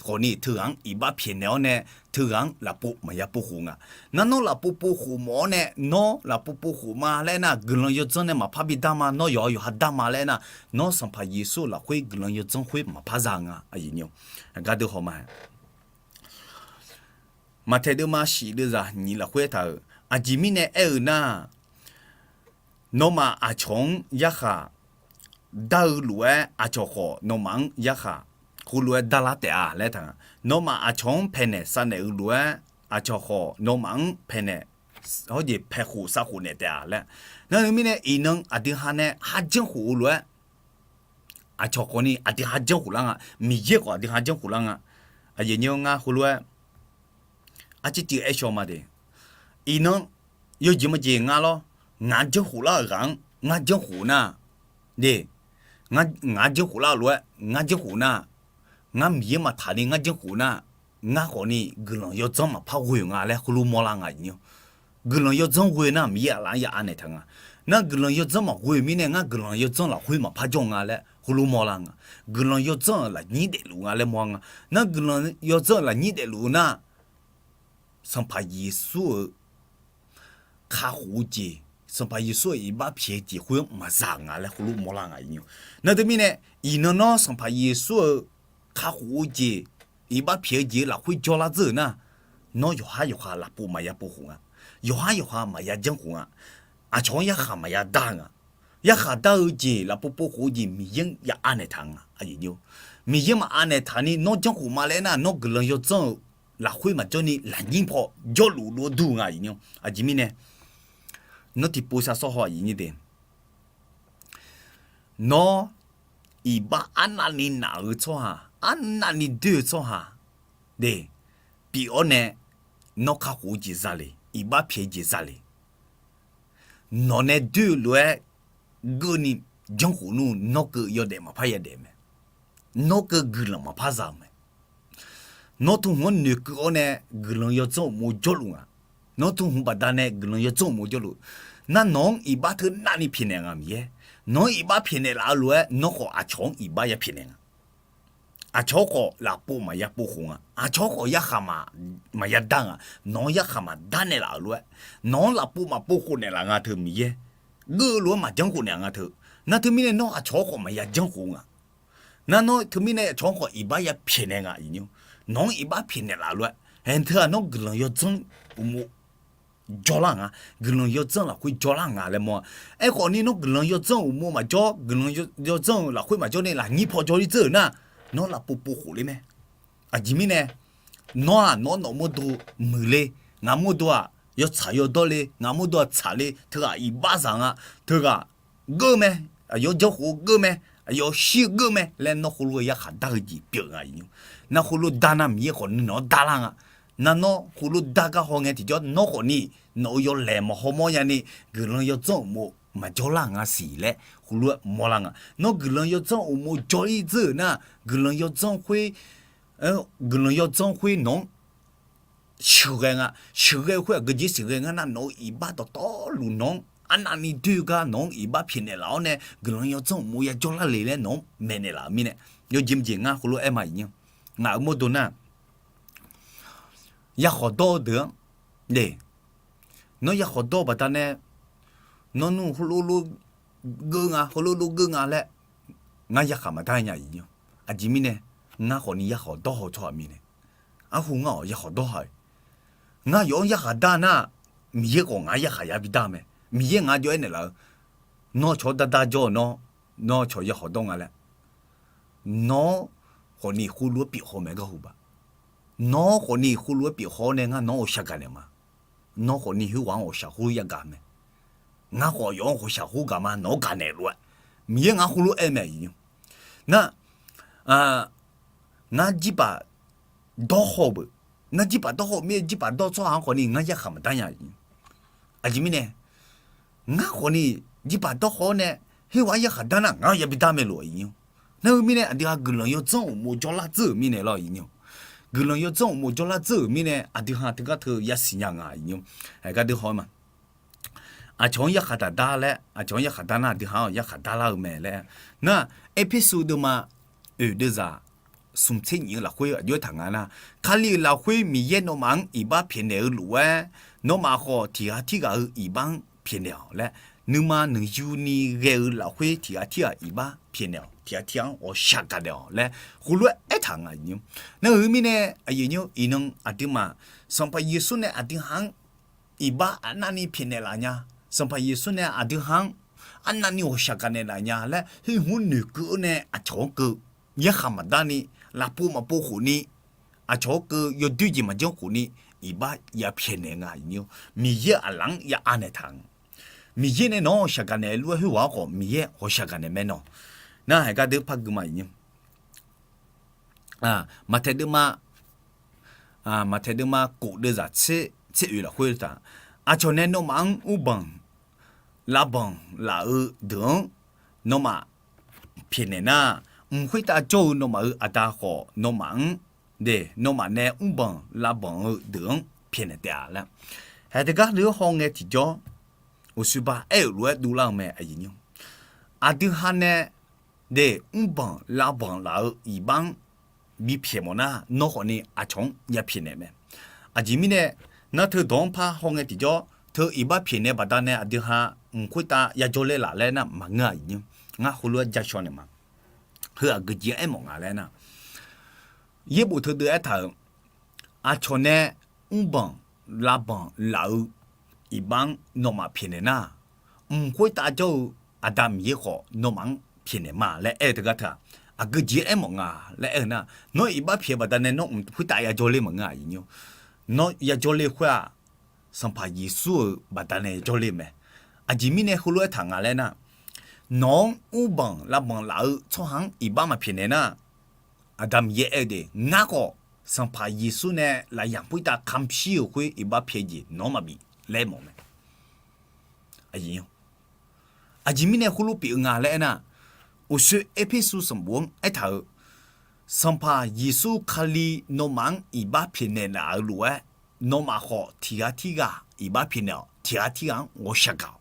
khawfni teughaq-anr iqbax pyaeqnaeq-awr nae, teughaq-anr lafpov maqya pov khof nga. Nar nawr lafpov pov khof mawf-awr nae, nawr lafpov pov khof ma laer nar, guiqlanq yawdzanr nae maqpar bidar ma, nawr yawqha yawqha dar ma laer nar, nawr Sanqpaq Yeqsur-euq lafkhoer guiqlanq yawdzanr khoer maqpar za nga. Aqgar deuv haw ma. Maqtaeq deuvma shif deuvzaq nyiq lafkhoer aertaq-euq, aqjeq mirnae aer-eu nar, nawmaf aqcawq-anr yarkhaq dar-eu lof-aer, aqcawq khawf nawmaf-anr yarkhaq heulof-aer darlar taef-a laer aertaq nga. Nawmaf aqcawq-anr paeqnaeq savnaeq-eu lof-aer, aqcawq khawf nawmaf-anr paeqnaeq, hawrjeq paeqkhof savkhof naeq taef-a laer. Nar-eu mirnae iqnan aqdui ha nae kharjanr khof-eu lof-aer, aqcawq khawfni aqdui ha janr khof lar nga. Miqyaer khawf aqdui ha janr khof lar nga. Aqyuif nymr ngar heulof-aer arcir civ aer shaw ma de. Iqnan yawjeq majeq nga lawr, ngaq janr khof lar-euq ghaq-anr ngar janr khof nar, de, ngaq janr khof lar-eu lof-aer ngar janr khof nar, ngar Miqyaer maqtaq ni ngar janr khof nar, ngar khawfni guiqlanq yawdzanr maqpar ghoe-euq nga laer heulof mawrlar nga-iq. Guiqlanq yawdzanr ghoe nar Miqyaer aqlaf-anr ya anaeq taq nga. Nar guiqlanq yawdzanr maqghoe-eu mirnae ngar guiqlanq yawdzanr lafkhoer maqpar jawr nga laer heulof mawrlar nga. Guiqlanq yawdzanr-euq lafnyir daefluf nga laer mawr nga. Nar guiqlanq yawdzanr-euq lafnyir daefluf-eu nar, Sanqpaq Yeqsur-euq kakhof-eu jeq, Sanqpaq Yeqsur-euq iqbax pyaeq-eu jeq khoer-anr maqza nga laer heulof mawrlar nga-iq. Nar teumirnae, iqnan nawr Sanqpaq Yeqsur-euq kakhof-eu jeq, iqbax pyaeq-eu jeq-eu lafkhoer jawrlar dzeur-euq nar, nawr yawqhar yawqha lafpov maqya pov khof nga. Yawqhar yawqha maqya janr khof nga. Aqcawq-anr yarkhaq maqya dar nga. Yarkhaq dar-eu jeq, lafpov pov khof-eu jeq Miqyaer-anr ya anaeq taq nga. Miqyaer maq anaeq taq ni nawr janr khof ma laer nar, nawr guiqlanq yawdzanr-euq lafkhoer maqjawr ni lafnyir paw jawrluf lof-aer dur nga-iq. Aqjeq mirnae, nawr tiqpov sar sawr haw-iq nyir de. Nawr iqbax arnavni naf-eu tsawrhaq, arnavni doer-eu tsawrhaq de, pyeuf-awr nae nawr kakhof-eu jeq zale, iqbax pyaeq-eu jeq zale. Nawq nae doer-eu lof-aer geuvni janr khof nmr, nawr keuv yawdaef maqpar yadaef mae. Nawr keuv guiqlanq maqpar za-eu mae. Nawr tmhmq-anr noeqkeuv-awr nae guiqlanq yawdzanr uqmov jawrluf nga. Nawr tmhmq baqdanae guiqlanq yawdzanr uqmov jawrluf. Nar nawq-anr iqbax teu navni pyaeqnaeq nga Miqyaer. Nawq-anr iqbax pyaeqnaeq laf-eu lof-aer nawr khawf aqcawq-anr iqbax ya pyaeqnaeq nga. Aqcawq khawf lafpov maqya pov khof nga. Aqcawq khawf yarkhaq maqya dar nga. Nawq-anr yarkhaq maqdar naeqlaf-euq lof-aer, nawq-anr lafpov maqpov khof naeqlaf nga teu Miqyaer. Geur-eu lof-aer maqjanr khof naeq nga teu. Nar teumirnae nawr aqcawq-anr khawf maqya janr khof nga. Nar nawr teumirnae aqcawq-anr khawf iqbax ya pyaeqnaeq nga-iq. Nawq-anr iqbax pyaeqnaeq laf-eu lof-aer, ae teu-aq nawr guiqlanq yawdzanr uqmov jawrlar nga, guiqlanq yawdzanr lafkhoer jawrlar nga laer mawr-a. Aerkhawf ni nawr guiqlanq yawdzanr uqmov maqjawr, guiqlanq yawdzanr-eu lafkhoer maqjawr ni lafnyir paw jawrler dzeur-euq nar, nawr lafpov pov khof ler mae. Aqjeq mirnae, nawr-aq nawr nawq mawrdo muiqler, Ngaq mawrdo-aq yawtsaq yawdawr le, ngaq mawrdo-aq tsaqle, teughaq iqbaxzaq nga, teughaq geur mae, aqyawf janrkhof-eu geur mae, aqyawf shir-eu geur mae laer nawr khoerlof-aer yarkhaq dar-eu jeq pyeuf nga iqnymr. Nar khoerlof dar nar Miqyaer khawf nuinanq-anr darlar nga. Nar nawr khoerlof dar gar hawngae tiqjawr nawr khawfni nawq-euq yawlaeq maqhaw mawrnya ni guiqlanq yawdzanr uqmov maqjawrlar nga siq laer khoerlof-aer mawrlar nga. Nawr guiqlanq yawdzanr uqmov jawr-ir dzeur-euq nar, guiqlanq yawdzanr khoer, guiqlanq yawdzanr khoer nawq-anr sheuqghae nga. Sheuqghae-eu khoer aqgeujeq sheuqghae nga nar, nawq-euq iqbax dawqtawvluf nawq-anr arnavni doer-eu gar nawq-anr iqbax pyaeqnaeq laf-awr nae guiqlanq yawdzanr uqmov yajawrlar le laer nawq-anr maeqnaeq laf-euq mirnae, yawjeq maqjeq ngar khoerlof-aer ma iqnymr. Ngaq-euq mawrdo nar, yakhawf dawr-eu deuq-anr, nawr yakhawf dawr-eu baqdanae nawr nmr heulof lof geur nga, heulof lof geur nga laer ngar yakhaq maqdar nya iqnymr. Aqjeq mirnae ngar khawfni yakhawf dawr haw-eu tsawrhaq mirnae, arhu ngar-awq yakhawf dawr ha-eu. Ngar yawf-anr yakhaq dar nar, Miqyaer khawf ngaq-anr yakhaq ya bidar mae. Miqyaer ngaq-anr jawr-aer naeqlaf-eu, nawr cawq-awr dar dar jawr-eu nawr, nawr cawq yakhawf dawr nga laer. Nawr khawfni khoerlof-aer pyeuf haw mae garhu baq. Nawr khawfni khoerlof-aer pyeuf haw-awr nae ngar nawq-anr ghawqshaq gaqnaeq ma. Nawr khawfni khoerghaq-anr ghawqshaq khoer yagaq mae. Ngar khawf yawf-anr ghawqshaq khoer gaq ma nawq-anr gaqnaeq lof-aer, Miqyaer ngaq khoerlof-aer aer mae iqnymr. Nar, ngar jirbaq dawr haw-eu beuq. Ngar jirbaq dawr haw-eu mir-aer jirbaq dawr tsawrhaq-anr khawfni ngar yarkhaq maqdar nya iqnymr. Aqjeq mirnae ngar khawfni jirbaq dawr haw-awr nae khoerghaq-anr yarkhaq dar nar ngar ya bidar mae lof iqnymr. Nar-eu mirnae aqdui ha guiqlanq yawdzanr uqmov jawrlar dzeur-euq mirnae lawr iqnymr. Guiqlanq yawdzanr uqmov jawrlar dzeur-euq mirnae aqdui ha teugar teu yasiq nya nga iqnymr. Aqgar dui haw-eu ma. Aqcawq-anr yarkhaq daqdar laer, aqcawq-anr yarkhaq dar nar aqdui ha-anr yarkhaq darlar-eu mae laer. Nar, Erpersu deuvma oeq deuvzaq smq tser nyif-eu lafkhoer aqjox-aer taq nga nar, Kali-euq lafkhoer Miqyaer nawmaf-anr iqbax pyaeqnaeq-eu lof-aer, nawmaf khawf tiq ghaq tirghaq-euq iqbax-anr pyaeqnaeq-awq laer, nuima nuiyu ni ghae-eu lafkhoer tiq ghaq tirghaq iqbax pyaeqnaeq-awq, tiq ghaq tirghaq-anr ghawqshaq gaqnaeq-awq laer khoerlof-aer aertaq nga iqnymr. Nar-eu mirnae, aqyuif nymr iqnan aqduimaf Sanqpaq Yeqsur nae aqdui ha-anr iqbax arnavni pyaeqnaeq laf nya. Sanqpaq Yeqsur nae aqdui ha-anr arnavni ghawqshaq gaqnaeq laf nya laer, khoer hmq noeqkeuv-awr nae aqcawq-anr keuv yarkhaq maqdarni, lafpov maqpov khofni, aqcawq-anr keuv yawdoer jeq maqjanr khofni, iqbax ya pyaeqnaeq nga iqnymr. Miqyaer aqlaf-anr ya anaeq taq-a. Miqyaer nae nawq-anr ghawqshaq gaqnaeq lof-aer khoerghaq-anr khawf Miqyaer ghawqshaq gaqnaeq mae nawq. Nar, haiq gar deuq par gui ma iqnymr. Maqtaeq deuvma, Maqtaeq deuvma kof deuvzaq tser oeq lafkhoer taq, aqcawq nae nawmaf-anr mrbanq lavbanq laf-eu deuq-anr nawmaf pyaeqnaeq nar, mq khoertav jawr-eu nawmaf-euq Aqda khawf nawmaf-anr, de, nawmaf nae mrbanq lavbanq-eu deuq-anr pyaeqnaeq taef-a laer. Haiq teugar deuq-anr hawngae tiqjawr, uqshoe ba aer-euq lof-aer dovlar-eu mae aqyuif nymr. Aqdui ha nae de, mrbanq lavbanq laf-eu iqbax-anr bipyaeq mawf nar, nawr khawfni aqcawq-anr ya pyaeqnaeq mae. Aqjeq mirnae, nar teu dawq-anr par hawngae tiqjawr, teu iqbax pyaeqnaeq baqdanae aqdui ha mq khoertav yajawr ler laf laer nar maqngeur-a iqnymr. Ngar heulof-aer ja shaw naeq ma. Heu aqgeujeq aermawf nga laer nar, yaerbof teudeuv aertaq-euq, aqcawq nae mrbanq lavbanq laf-eu iqbax-anr nawmaf pyaeqnaeq nar, mq khoertav jawr-eu Aqda Miqyaer khawf nawmaf-anr pyaeqnaeq ma laer aer-eu teugar teu-aq, aqgeujeq aermawf nga laer aer-eu nar, nawr iqbax pyaeq baqdanae nawr mq khoertav yajawr ler maqngeur-a iqnymr. Nawr yajawr ler khoer-aq, Sanqpaq Yeqsur-euq baqdanae jawrler-eu mae. Aqjeq mirnae heulof-aer taq nga laer nar, nawq-anr mrbanq lavbanq laf-eu tsawrhaq-anr iqbax maqpyaeqnaeq nar, Aqda Miqyaer aer-eu de, ngar khawf Sanqpaq Yeqsur nae lafyaq khoertav kamq shir-euq khoer iqbax pyaeq jeq nawq-anr maqbif laer mawf mae. Aqjeq mirnae heulof pyeuf-eu nga laer aernar, uqshoe Erpersu sanqbof-anr aertaq-euq, Sanqpaq Yeqsur Kali nawmaf-anr iqbax pyaeqnaeq laf-euq lof-aer, nawmaf khawf tiq ghaq tirghaq iqbax pyaeqnaeq-awq, tiq ghaq tirghaq-anr ghawqshaq gaq-awq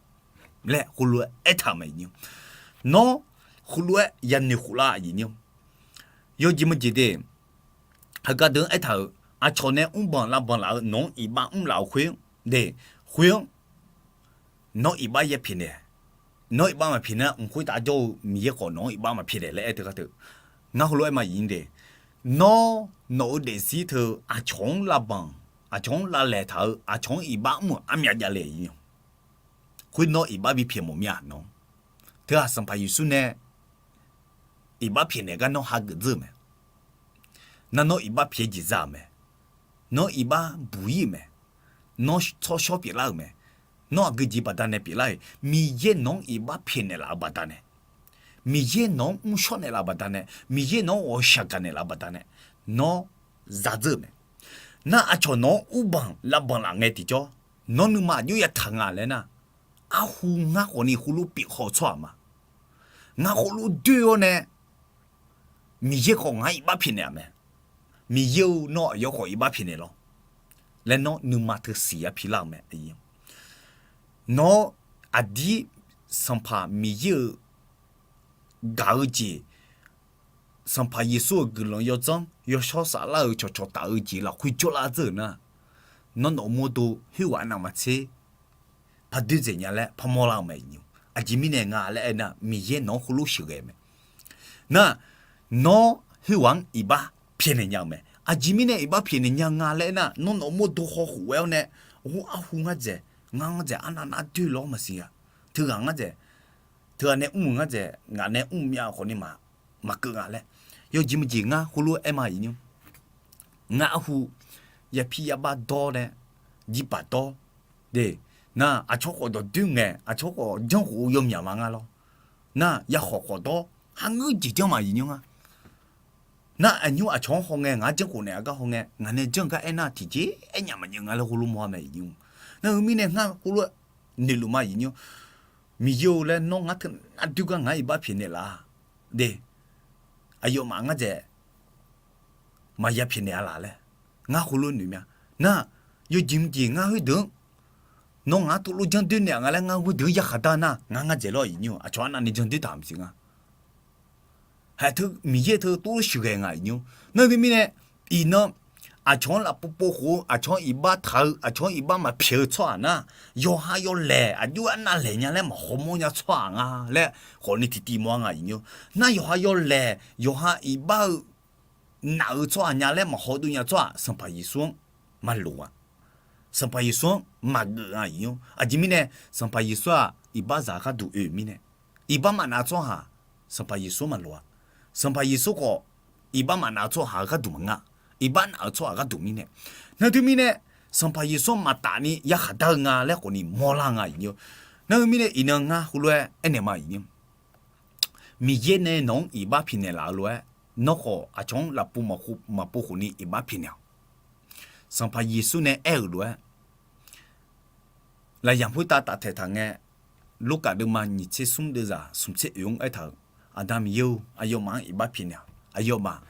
laer heulof-aer aertaq-euq mae iqnymr. Nawr heulof-aer yanoeq khoflar iqnymr. Yawjeq maqjeq de, heugar deuq-anr aertaq-euq, aqcawq nae mrbanq lavbanq laf-eu nawq-anr iqbax mr laf-euq khoer, de, khoer-anr nawr iqbax ya pyaeqnaeq. Nawr iqbax maqpyaeq nar, mq khoertav jawr-eu Miqyaer khawf nawq-anr iqbax maqpyaeqnaeq laer aer teugar teu. Ngar heulof-aer ma iqnymr de, nawr nawq-eu daefzir teu aqcawq-anr lavbanq, aqcawq-anr lavlaeq taq-eu, aqcawq-anr iqbax mr-euq armyav javle iqnymr. Khoer nawr iqbax bipyaeq mawf mir-a nawr. Teu-aq Sanqpaq Yeqsur nae iqbax pyaeqnaeq gar nawr hageuf dzeur-euq mae. Nar nawr iqbax pyaeq jeq za-euq mae. Nawr iqbax buq-ir-euq mae. nawr tsawrshawr pyeuflar-euq mae. Nawr aqgeu jeq baqdanae pyeuflar-iq, Miqyaer nawq-anr iqbax pyaeqnaeq laf-eu baqdanae, Miqyaer nawq-anr mrshawr naeqlaf-eu baqdanae, Miqyaer nawq-anr ghawqshaq gaqnaeq laf-eu baqdanae, nawr zadzeur-euq mae. Nar aqcawq nawq-anr urbanq lavbanq laf ngae tiqjawr, nawr nuima aqjox yataq nga laer nar, arhu ngar khawfni khoerlof pyeuf haw-eu tsawrhaq ma. Ngar khoerlof doer-awr nae, Miqyaer khawf ngar iqbax pyaeqnaeq-a mae. Miqyaer-eu, nawr aqyawf khawf iqbax pyaeqnaeq lawr laer nawr nuima teu siq ya pilar-euq mae. Nawr aqdir Sanqpaq Miqyaer-euq gaq-eu jeq, Sanqpaq Yeqsur-euq guiqlanq yawdzanr yawshawr saflar-euq cawqcawq taf-eu jeq lafkhoer jawrlar dzeur-euq nar, nawr nawq-eu mawrdo khoerghaq navmaqtser par doer dzaeq nya laer parmawr lar-eu mae iqnymr. Aqjeq mirnae nga laer aernar, Miqyaer nawq-anr khoerlof sheuqghae mae. Nar, nawr khoerghaq-anr iqbax pyaeqnaeq nya-eu mae. Aqjeq mirnae iqbax pyaeqnaeq nya nga laer aernar, nawr nawq-eu mawrdo hawkhof ghae-awr nae, ghawr arhu ngar dzaeq, ngar ngar dzaeq arnav nar doer lawr maqsiq-a. Teughaq ngar dzaeq, teughaq nae mr-euq ngar dzaeq, ngaq nae mr myav khawfni maqkeuv nga laer, yawjeq maqjeq ngar khoerlof-aer aer ma iqnymr. Ngar arhu yapir yabar dawr nae, jirbaq dawr de. Nar aqcawq khawf dawqdoer ngae, aqcawq khawf janrkhof-eu yawmyaq ma ngar lawr. Nar yakhawf khawf dawr, kharngeur jeq janr ma iqnymr nga. Nar aqnymr aqcawq-anr hawngae, ngaq-anr janrkhof naeq-a gar hawngae, ngaq nae janr-eu gar aernar tiqjeq aernyaf maqnyeuv nga laer khoerlof mawr-a mae iqnymr. Nar heu mirnae ngar khoerlof noeqluf ma iqnymr. Miqyaer-eu laer nawr ngar teunar doer gar ngaq-anr iqbax pyaeqnaeq laf-a de. Aqyawfmaf ngar dzaeq maqya pyaeqnaeq-a laf laer, ngar khoerlof noeq mya. Nar, yawjeq mqjeq ngar khoerdeuq-anr, nawr ngaq-anr tov lof janr doer naeq-a nga laer ngar khoerdeuq-anr yakhaq dar nar, ngar ngar dzaeq lawr iqnymr-aq, aqcawq arnavni janr doer taq maqsiq nga. Haeq teu Miqyaer teu tov lof sheuqghae nga iqnymr. Nar teumirnae, iqnan aqcawq-anr lafpov pov khof-eu, aqcawq-anr iqbax taq-eu, aqcawq-anr iqbax maqpyaeq-eu tsawrhaq nar, yawqha yawlaeq aqjox arnav laeq nya laer maqhaw mawr nya tsawrhaq nga laer khawfni tiqtiv mawr-a nga iqnymr. Nar yawqha yawlaeq yawqha iqbax-eu naf-eu tsawrhaq nya laer maqhaw dov nya tsawrhaq Sanqpaq Yeqsur-anr maqloq-a. Sanqpaq Yeqsur-anr maqgeuf-a iqnymr. Aqjeq mirnae Sanqpaq Yeqsur-aq iqbaxzaq gharduq oe mirnae, iqbax maqnaf-eu tsawrhaq Sanqpaq Yeqsur maqloq-a. Sanqpaq Yeqsur khawf iqbax maqnaf-eu tsawrhaq-eu gharduq maqngeur, iqbax naf-eu tsawrhaq gharduq mirnae. Nar teumirnae Sanqpaq Yeqsur maqtaf ni yakhaq dar-eu nga laer khawfni mawrlar nga iqnymr. Nar teumirnae iqnan ngar heulof-aer aernaeq ma iqnymr. Miqyaer nae nawq-anr iqbax pyaeqnaeq laf-eu lof-aer, nawr khawf aqcawq-anr lafpov maqpov khofni iqbax pyaeqnaeq-awq. Sanqpaq Yeqsur nae aer-euq lof-aer, lafyamq khoertav taftaeq taq ngae, Lorkaf deuvma nyiq tser smr deuvzaq smq tser oeq-anr aertaq-euq, Aqda Miqyaer-or, aqyawfmaf-anr iqbax pyaeqnaeq-awq. Aqyawfmaf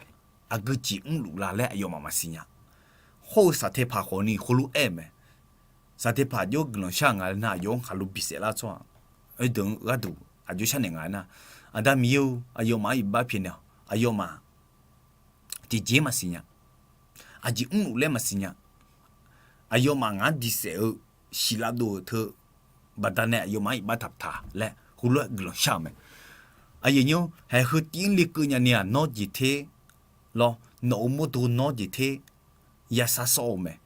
aqgeu jeq mrluf la laer aqyawfmaf maqsiq nya. Hawr-eu saqteqpaq khawfni heulof-aer-eu mae. Saqteqpaq jawr guiqlanq shar nga laer nar, aqyawf-anr khaqlo bisaef lar tsawrhaq, oedeuq-eu gharduq aqjox sharnaeq nga nar, Aqda Miqyaer-or, aqyawfmaf-anr iqbax pyaeqnaeq-awq. Aqyawfmaf tiqjeq maqsiq nya. Aqjeq mrluf laer maqsiq nya. Aqyawfmaf ngaq-anr diqsaef-eu siqlav dov-euq teu baqdanae aqyawfmaf-anr iqbax taq taq laer heulof-aer guiqlanq shar-eu mae. Aqyawfnyir-or, haeq heu tiv-anr lekeuv nyani-aq nawr jeq ter lawr, nawq-euq mawrdo nawr jeq ter yasar sawr-eu mae.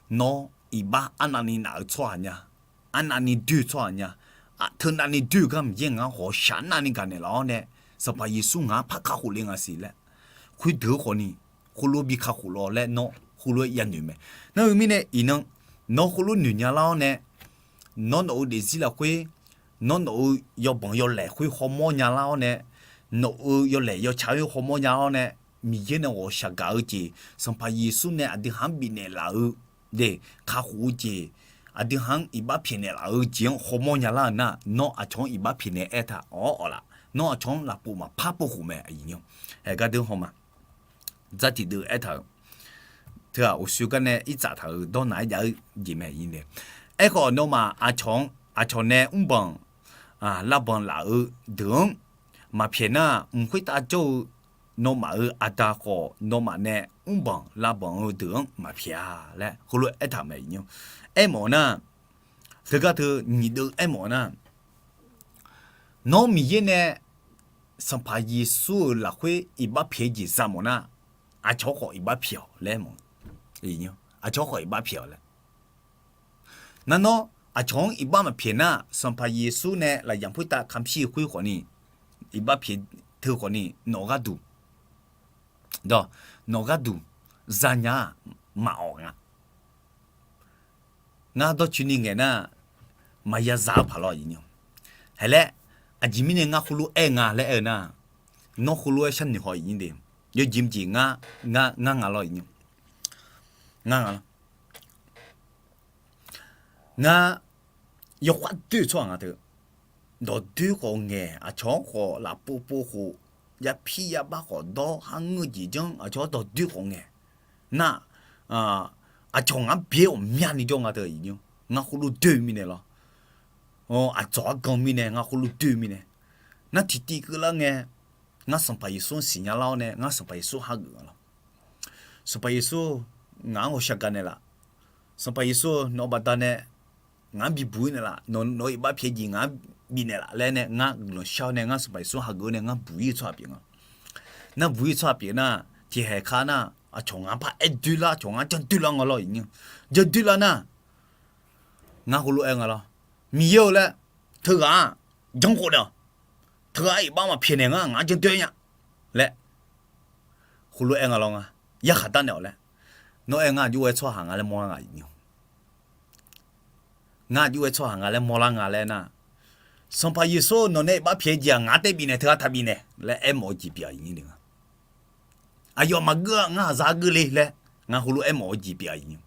Nawr iqbax arnavni naf-eu tsawrhaq nya, arnavni doer-eu tsawrhaq nya, teu navni doer-eu gar Miqyaer ngaq-anr ghawqshaq navni gaqnaeq laf-awr nae, Sanqpaq Yeqsur ngaq-anr par kakhof le nga siq laer, khoerdeuq-eu khawfni heulof bi kakhof lawr laer nawr heulof-aer yanoeq mae. Nar-eu mirnae iqnan, nawr heulof noeq nya lar-awr nae, nawr nawq-eu daefzir lafkhoer, nawr nawq-eu yawbanq yawlaeq khoer hawmawr nya lar-awr nae, nawq-eu yawlaeq yawtsaq khoer hawmawr nya lar-awr nae, Miqyaer nae ghawqshaq gaq-eu jeq, Sanqpaq Yeqsur nae aqdui haq-anr bifnaeq laf-eu de, kakhof-eu jeq, aqdui haq-anr iqbax pyaeqnaeq laf-eu jeq-anr hawmawr nya lar-eu nar, nawr aqcawq-anr iqbax pyaeqnaeq aertaq-awr awq laf. Nawr aqcawq-anr lafpov maqpar pov khof mae aqyawfnyir. Haeq gardeuv haw ma. Dzar tiqdeuv aertaq-euq, teu-aq uqshoe gar nae irtsaf taq-euq dawrnaq-aer jav-eu jeq mae. Aerkhawf nawmaf aqcawq-anr, aqcawq nae mrbanq lavbanq laf-eu deuq-anr maqpyaeq nar, mq khoertav jawr-eu nawmaf-euq Aqda khawf nawmaf nae mrbanq lavbanq-eu deuq-anr maqpyaeq-a laer heulof-aer aertaq mae iqnymr. Aermawf nar, teugar teu nyiq deuv aermawf nar, nawr Miqyaer nae Sanqpaq Yeqsur-euq lafkhoer iqbax pyaeq-eu jeq za mawf nar, aqcawq khawf iqbax pyaeq-awq laer mawf. Aqcawq khawf iqbax pyaeq-awq laer. Nar nawr aqcawq-anr iqbax maqpyaeq nar, Sanqpaq Yeqsur nae lafyamq khoertav kamqshir-eu khoer khawfni, iqbax pyaeq teu khawfni nawq gharduq, nawq gharduq zanya-aq maqawq nga. Ngar dawrcoeni ngaeq nar, maqya za-eu paq lawr iqnyir. Haeq laer, aqjeq mirnae ngar khoerlof-aer nga laer aer-eu nar, nawr khoerlof-aer sharnoeq haw iqnyir de. Yawjeq mqjeq ngar, ngar nga lawr iqnyir. Ngar nga lawr. Ngar yawkhav doer-eu tsawrhaq nga teu. Dawqdoer khawf ngaeq, aqcawq-anr khawf lafpov pov khof, yapir yabar khawf dawr, kharngeur jeq janr, aqcawq-anr dawqdoer khawf ngaeq. Nar, aqcawq ngaq-anr byaer ghawqmyani jawr nga teu iqnyir. Ngar khoerlof doer-eu mirnae lawr. Aqdzawq argan mirnae, ngar khoerlof doer-eu mirnae. Nar tiqtiv keuvlar ngae, ngar Sanqpaq Yeqsur-anr siqnya lar-awr nae, ngar Sanqpaq Yeqsur hageuf nga lawr. Sanqpaq Yeqsur, ngaq-anr ghawqshaq gaq naeqlaf. Sanqpaq Yeqsur, nawq-eu baqdanae ngaq-anr bibuq-ir naeqlaf. Nawq-eu iqbax pyaeq jeq ngaq-anr bifnaeq laf laer nae ngar guiqlanq shar-awr nae ngar Sanqpaq Yeqsur hageuf-awr nae ngar buq-ir-eu tsawrhaq pyeuf nga. Nar buq-ir tsawrhaq pyeuf nar, tiqkhaeq kar nar, aqcawq ngaq-anr par aer doerlar, aqcawq ngaq-anr janr doerlar nga lawr iqnyir. Janr doerlar nar, ngar heulof-aer nga lawr. Miqyaer-eu laer, teughaq-aq janr khof naeq-awq. Teughaq-aq iqbax maqpyaeq naeq ngar, ngaq-anr janr doer nya laer heulof-aer nga lawr nga. Yarkhaq darnaeq-awq laer. Nawr aer ngar aqjox-aer tsawrhaq nga laer mawrlar nga iqnyir. Ngar aqjox-aer tsawrhaq nga laer mawrlar nga laer nar, Sanqpaq Yeqsur nawq nae iqbax pyaeq jeq-aq ngaq-anr tae bifnaeq, teughaq taq bifnaeq laer aermawf-eu jeq pyeuf-a iqnyir de nga. Aqyawf maqgeur-a, ngar aqzar geur le laer ngar heulof aermawf-eu jeq pyeuf-a iqnyir.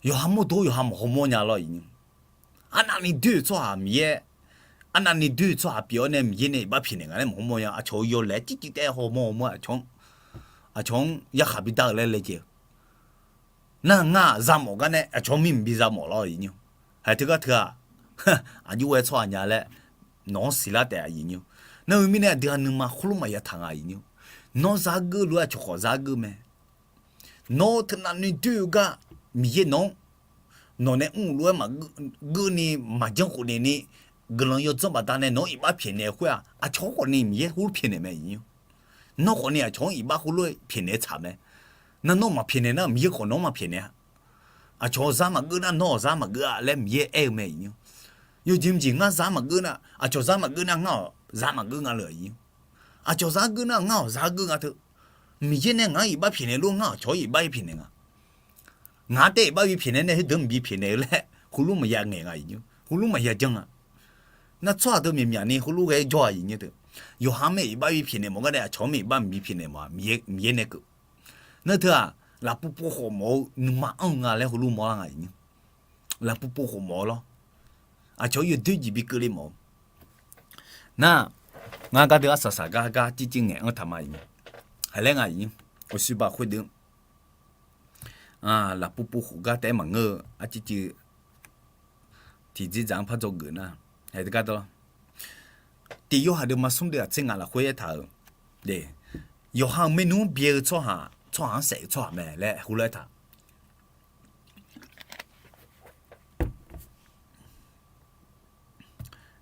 Yawqha mawrdo yawqha maqhaw mawr nya lawr iqnyir. Arnavni doer-euq tsawrhaq Miqyaer, arnavni doer-euq tsawrhaq pyeuf-awr nae Miqyaer nae iqbax pyaeqnaeq nga laer maqhaw mawr nya. Aqcawq-eu yawlaeq-aer tircuiv taef-aer haw mawr mawr-aer aqcawq-anr, aqcawq-anr yarkhaq bidar-eu laer laejae-eu. Nar ngar-aq zamawf gar nae aqcawq-anr mirmq bi zamawf lawr iqnyir. Haeq teugar teu-aq, aqjox-aer tsawrhaq nya laer nawq-anr siqlar taef-a iqnyir. Nar-eu mirnae aqdui-aq nuima khoerlof maqya taq nga iqnyir. Nawr zar geur lof-aer aqcawq khawf zar geur mae. Nawr teunav noeqdoer-eu gar, Miqyaer nawq-anr nawq nae mrluf-aer maqgeurni maqjanr khofnaeq ni, guiqlanq yawdzanr baqdanae nawq-anr iqbax pyaeqnaeq-eu khoer-aq, aqcawq khawfni Miqyaer heulof pyaeqnaeq mae iqnyir. Nawr khawfni aqcawq-anr iqbax heulof-aer pyaeqnaeq-eu tsaq mae. Nar nawr maqpyaeqnaeq nar Miqyaer khawf nawq-anr maqpyaeqnaeq-a. Aqcawq zar maqgeur nar nawr-aq zar maqgeur-a laer Miqyaer aer-eu mae iqnyir. Yawjeq mqjeq ngar zar maqgeur nar, aqcawq zar maqgeur nar ngar-awq zar maqgeur nga le iqnyir. Aqcawq zar geur nar ngar-awq zar geur nga teu. Miqyaer nae ngaq-anr iqbax pyaeqnaeq lof ngar aqcawq-anr iqbax-aer pyaeqnaeq nga. Ngaq-anr tae iqbax bi pyaeqnaeq nae heudeuq mqbi pyaeqnaeq-eu laer heulof maqya ngaeq nga iqnyir. Heulof maqya janr nga. Nar tsawrhaq deuq myaqmyaq ni heulof ghae-aer jawr-a iqnyir teu. Yawqha-anr mae iqbax bi pyaeqnaeq mawf gar nae aqcawq-anr mae iqbax mqbi pyaeqnaeq mawf-a, Miqyaer nae keuv. Nar teu-aq, lafpov pov khawf mawf-eu nuima anr-eu nga laer heulof mawrlar nga iqnyir. Lafpov pov khawf mawf-eu lawr. Aqcawq-anr yawdoer jeq bi keuvle mawf-eu. Nar, ngar gardeuv arsaq saq gar gar circir ngaeq-anr taq ma iqnyir. Haqlaer nga iqnyir. Aqsur baq khoerdeuq lafpov pov khof gar taef-aer maqngeur-eu arcircir tiqdzerdzaq-anr par dzawgeuf nar, haeq teugar dawr. Tiq Yorhaq deuvma smr deuv aqtser ngaq lafkhoer aertaq-euq, yawqha-euq maernmr-anr byae-eu tsawrhaq, tsawrhaq-anr saef-eu tsawrhaq mae laer heulof aertaq.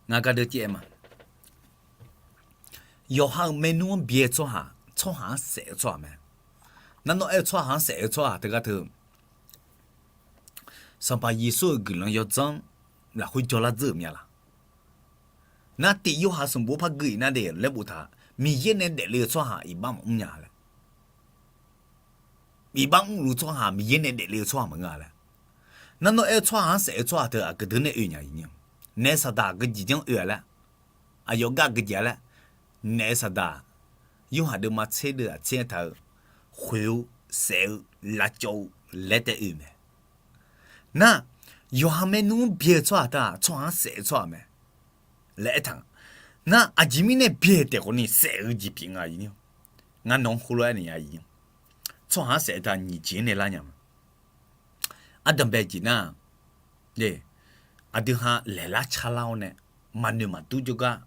Ngar gardeuv tir aer ma. Yawqha-euq maernmr-anr byae-eu tsawrhaq, tsawrhaq-anr saef-eu tsawrhaq mae. Nar nawr aer-eu tsawrhaq-anr saef-eu tsawrhaq teugar teu, Sanqpaq Yeqsur-euq guiqlanq yawdzanr lafkhoer jawrlar dzeur-euq mya laq? Nar tiq Yorhaq sanqbof par gui-iq nar de laer boftaq, Miqyaer nae daefle-eu tsawrhaq iqbax maqmr nya laer. Iqbax mrluf tsawrhaq Miqyaer nae daefle-eu tsawrhaq maqngeur-a laer. Nar nawr aer-eu tsawrhaq-anr saef-eu tsawrhaq teu aqgeu deuq nae oe nya iqnyir. Naef saqdaq aqgeu jeq janr oe-a laer. Aqyawf gar aqgeu jeq-a laer. Naef saqdaq, Yorhaq deuvma tser deuv aqtser aertaq-eu, khoeq-eu, saef-eu, lavcawv-eu laer taef oe mae. Nar, yawqha maernmr-anr byae-eu tsawrhaq teu-aq tsawrhaq-anr saef-eu tsawrhaq mae laer aertaq nga. Nar aqjeq mirnae byae taef khawfni saef-eu jeq pyeuf nga iqnyir. Ngar nawq-anr khoerlof aernaeq nya iqnyir. Tsawrhaq-anr saef-eu teu-aq nyiq jeq-anr nae lar nya ma. Ardanqbae jeq nar, aqdui ha laeqlar carlar-awr nae, maqnoeq maqdur jawrgar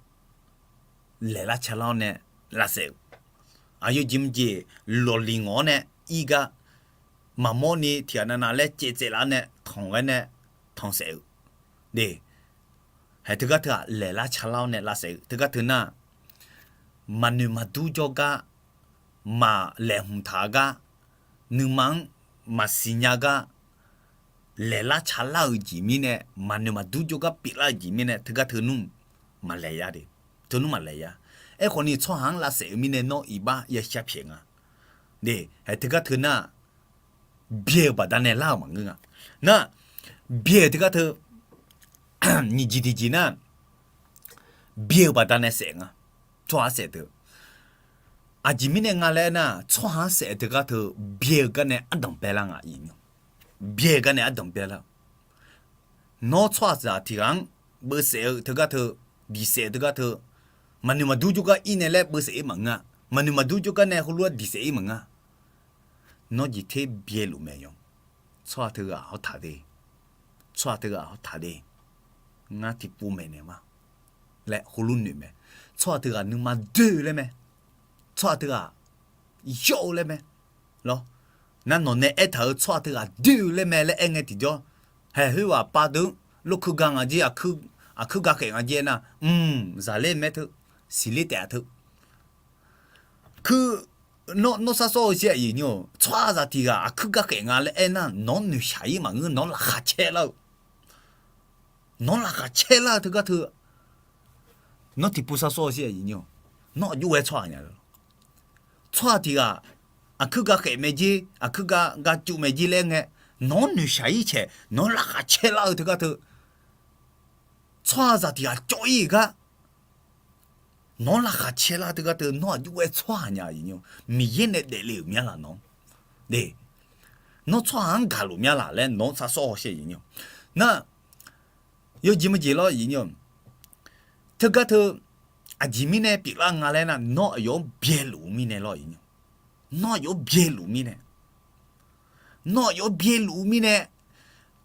laeqlar carlar-awr nae lavsaef-euq, aqyawf jeq mqjeq lawqliq ngawq-awr nae ir gar, maqmawr ni tiqghaq navnav laer caev tsaev laf-awr nae tanq ghae nae tanqsaef-euq de. Haeq teugar teu-aq laeqlar carlar-awr nae lavsaef-euq teugar teu nar, maqnoeq maqdur jawrgar, maqlaeqhmq taq-eu gar, nuima-anr maqsiq nya gar, laeqlar carlar-euq jeq mirnae, maqnoeq maqdur jawrgar pyeuflar-euq jeq mirnae teugar teu nmr maqlaeq ya de. Teu nmr maqlaeq ya. Aerkhawfni tsawrhaq-anr lavsaef-eu mirnae nawr iqbax ya shar pyaeq nga de. Haeq teugar teu nar, byae-euq baqdanae lar-euq maqngeur nga. Nar, byae-euq teugar teu, nyiq jeq tiqjeq nar, byae-euq baqdanae saef nga. Tsawrhaq saef teu. Aqjeq mirnae nga laer aernar, tsawrhaq-anr saef-eu teugar teu, byae-eu garnae ardanq baelar nga. Byae-eu garnae ardanq baelar. Nawr tsawrhaqzaq tiq ghaq-anr beusaef-eu teugar teu, diqsaef-eu teugar teu, maqnoeq maqdur jawrgar ir nae laer beusaef ir maqngeur-a. Maqnoeq maqdur jawrgar nae heulof-aer diqsaef ir maqngeur-a. Nawr jeq ter byaeluf mae yawq. Tsawrhaq teughaq hawr taq de. Tsawrhaq teughaq hawr taq de. Ngar tiqpov maeqnaeq ma laer heulof noeq mae. Tsawrhaq teughaq nuima doer-eu laer mae. Tsawrhaq teughaq yawr-eu laer mae. Lawr, nar nawq nae aertaq-euq tsawrhaq teughaq doer-eu laer mae laer aer ngae tiqjawr, haeq khoerghaq pav deuq-anr lorkeuv ga nga jer, aqkuir ga khaef nga jer aernar, mq, zaqler mae teu, siqler taef-a teu. Kur, nawr sar sawr-eu shir aqyuif nymr-eu tsawrhaqzaq tiq ghaq aqkuir ga khaef nga laer aernar, nawq-anr noeqshaq ir maqngeur, nawq-anr laqkhaq caer lar-eu. Nawq-anr laqkhaq caer lar-eu teugar teu, nawr tiqpov sar sawr-eu shir aqyuif nymr-eu, nawr aqjox ghae tsawrhaq nya-a. Tsawrhaq tiq ghaq aqkuir ga khaef mae jer, aqkuir ga ga cuf mae jer laer ngae, nawq-anr noeqshaq ir cae, nawq-anr laqkhaq caer lar-eu teugar teu, tsawrhaqzaq tiq ghaq cawv ir-euq gar, nawq-anr laqkhaq caer lar teugar teu, nawr aqjox ghae tsawrhaq nya-a. Miqyaer nae daefle-euq myanr laf nawq-anr, nawr tsawrhaq-anr gaqluf myanr laf laer nawq-anr sar sawr hawsher nymr. Nar, yawjeq majeq lawr, teugar teu, aqjeq mirnae pyeuflar nga laer nar, nawr aqyawf-anr byaeluf-eu mirnae lawr. Nawr aqyawf-anr byaeluf mirnae, nawr aqyawf-anr byaeluf-eu mirnae,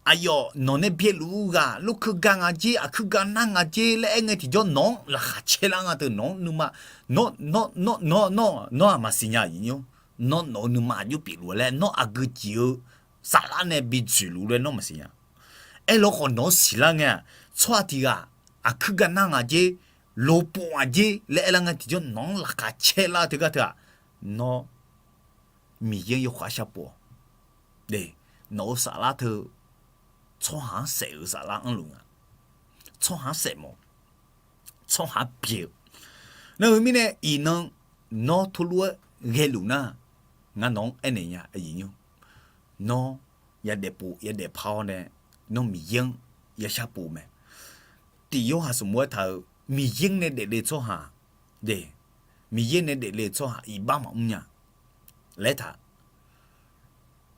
aqyawf nawq nae byaeluf-eu ghaq lorkeuv ga nga jer, aqkuir ga nar nga jer laer aer ngae tiqjawr, nawq-anr laqkhaq caer lar nga teu, nawq-anr nuima, nawr, nawr, nawr, nawr, nawr-aq maqsiq nya-a. Nawr nawq-eu nuima aqjox pyeufluf-a laer, nawr aqgeu jeq-eu saflar nae bidzoeq luf laer nawr maqsiq nya. Aerlof khawf nawq-anr siqlar ngae-aq, tsawrhaq tiq ghaq aqkuir ga nar nga jer, lopov nga jer laer aerlar ngae tiqjawr, nawq-anr laqkhaq caer lar teugar teu-aq, nawr Miqyaer-anr yawkhav sharpov-awq. Nawq-eu saflar teu, tsawrhaq-anr saef-euq saflar anrluf nga. Tsawrhaq-anr saef mawf, tsawrhaq-anr byae-eu. Nar-eu mirnae iqnan nawr tolof-aer ghaeluf nar, ngar nawq-anr aernaeq nya, nawr yadaef pov yadaef par-awr nae, nawr Miqyaer-anr yashar pov mae. Tiq Yorhaq smq mawr-aer taq-euq, Miqyaer nae daefle-eu tsawrhaq, Miqyaer nae daefle-eu tsawrhaq iqbax maqmr nya laer taq.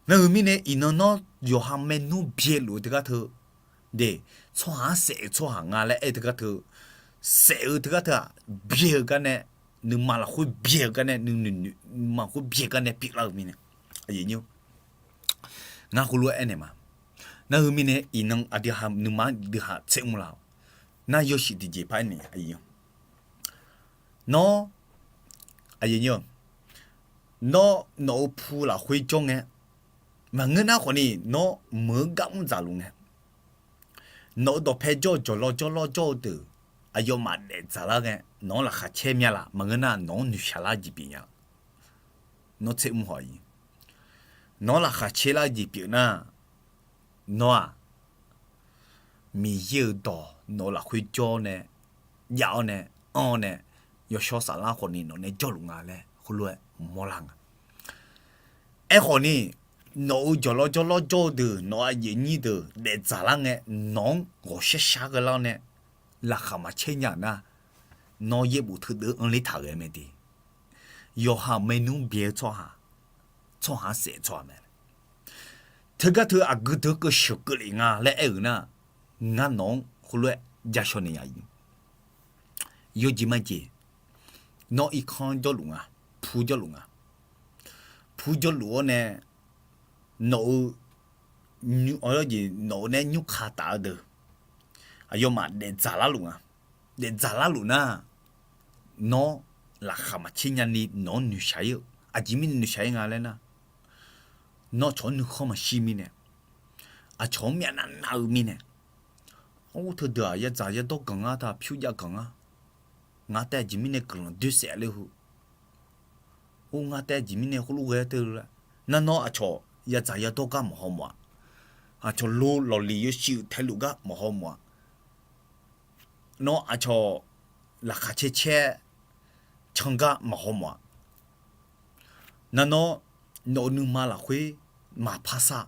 Nar-eu mirnae iqnan nawr yawqha maernmr byaeluf-eu teugar teu, tsawrhaq-anr saef-eu tsawrhaq nga laer aer-eu teugar teu, saef-eu teugar teu-aq, byae-eu gar nae, nuima lafkhoer byae-eu gar nae, nuima lafkhoer byae-eu gar nae pyeuflar-euq mirnae, ngar heulof-aer aernaeq ma. Nar-eu mirnae iqnan aqdui ha nuima-anr dui ha tser mr laf-awq. Nar yawshuif tiqjeq par aernaeq, nawr, nawr nawq-eu pu lafkhoer jawr ngae, maqngeur nar khawfni nawr meuq-eu gar mr dzaqluf ngae, nawq-eu dawqpae jawr-eu jawqlawr jawrlawr jawr-eu deuq aqyawfmaf daefdzaq lar ngae, nawq-anr laqkhaq caer mya laf, maqngeur nar nawq-anr noeqshaq lar jeq pyeuf nya. Nawr tser mr haw-ir, nawq-anr laqkhaq caer lar jeq pyeuf nar, nawr-aq, Miqyaer-euq dawq nawq-eu lafkhoer jawr nae, jav-awr nae, anr-awr nae, yawshawr saflar khawfni nawq nae jawrluf nga laer heulof-aer mawrlar nga. Aerkhawfni, nawq-euq jawqlawr jawrlawr jawr-eu deuq, nawq-eu aqyuif aqnyir deuq daefdzaq lar ngae, nawq-anr ghawqshar shar ghae lar-awr nae, laqkhaq maqcaer nya-euq nar, nawr yaerbof teudeuv anrler taq ghae mae de. Yawqha-euq maernmr byae-eu tsawrhaq, tsawrhaq-anr saef-eu tsawrhaq mae. Teugar teu aqgeu deuq keuv sheuq keuvlef nga laer aer-euq nar, ngar nawq-anr heulof-aer ja shaw naeq nya-ir. Yawjeq majeq, nawr irkanr jawrluf nga, pu jawrluf nga. Pu jawrluf-awr nae, nawq-eu, nawq-eu nae nymrka taf-eu deuq, aqyawfmaf daefdzaq larluf nga. Daefdzaq larluf nar, nawr laqkhaq maqcaer nyani nawq-anr noeqshaq-ir-eu, aqjeq mirnae noeqshaq-ir nga laer nar, nawr aqcawq-anr nuikhanr maqshir mirnae, aqcawq-anr myavnav nav-eu mirnae, or teudeuq-aq yadzaq yadawr ganq ngar ta pyur jav ganq ngar, ngar taef aqjeq mirnae guiqlanq doer saef ler heu, or ngar taef aqjeq mirnae khoerlof ghae-aer teu laer, nar nawr aqcawq yadzaq yadawr gar maqhaw mawf-a, aqcawq lo lawqliq yawshuif taeluf gar maqhaw mawf-a, nawr aqcawq laqkhaq caer caer can gar maqhaw mawf-a, nar nawr nawq-eu nuima lafkhoer maqpar sar,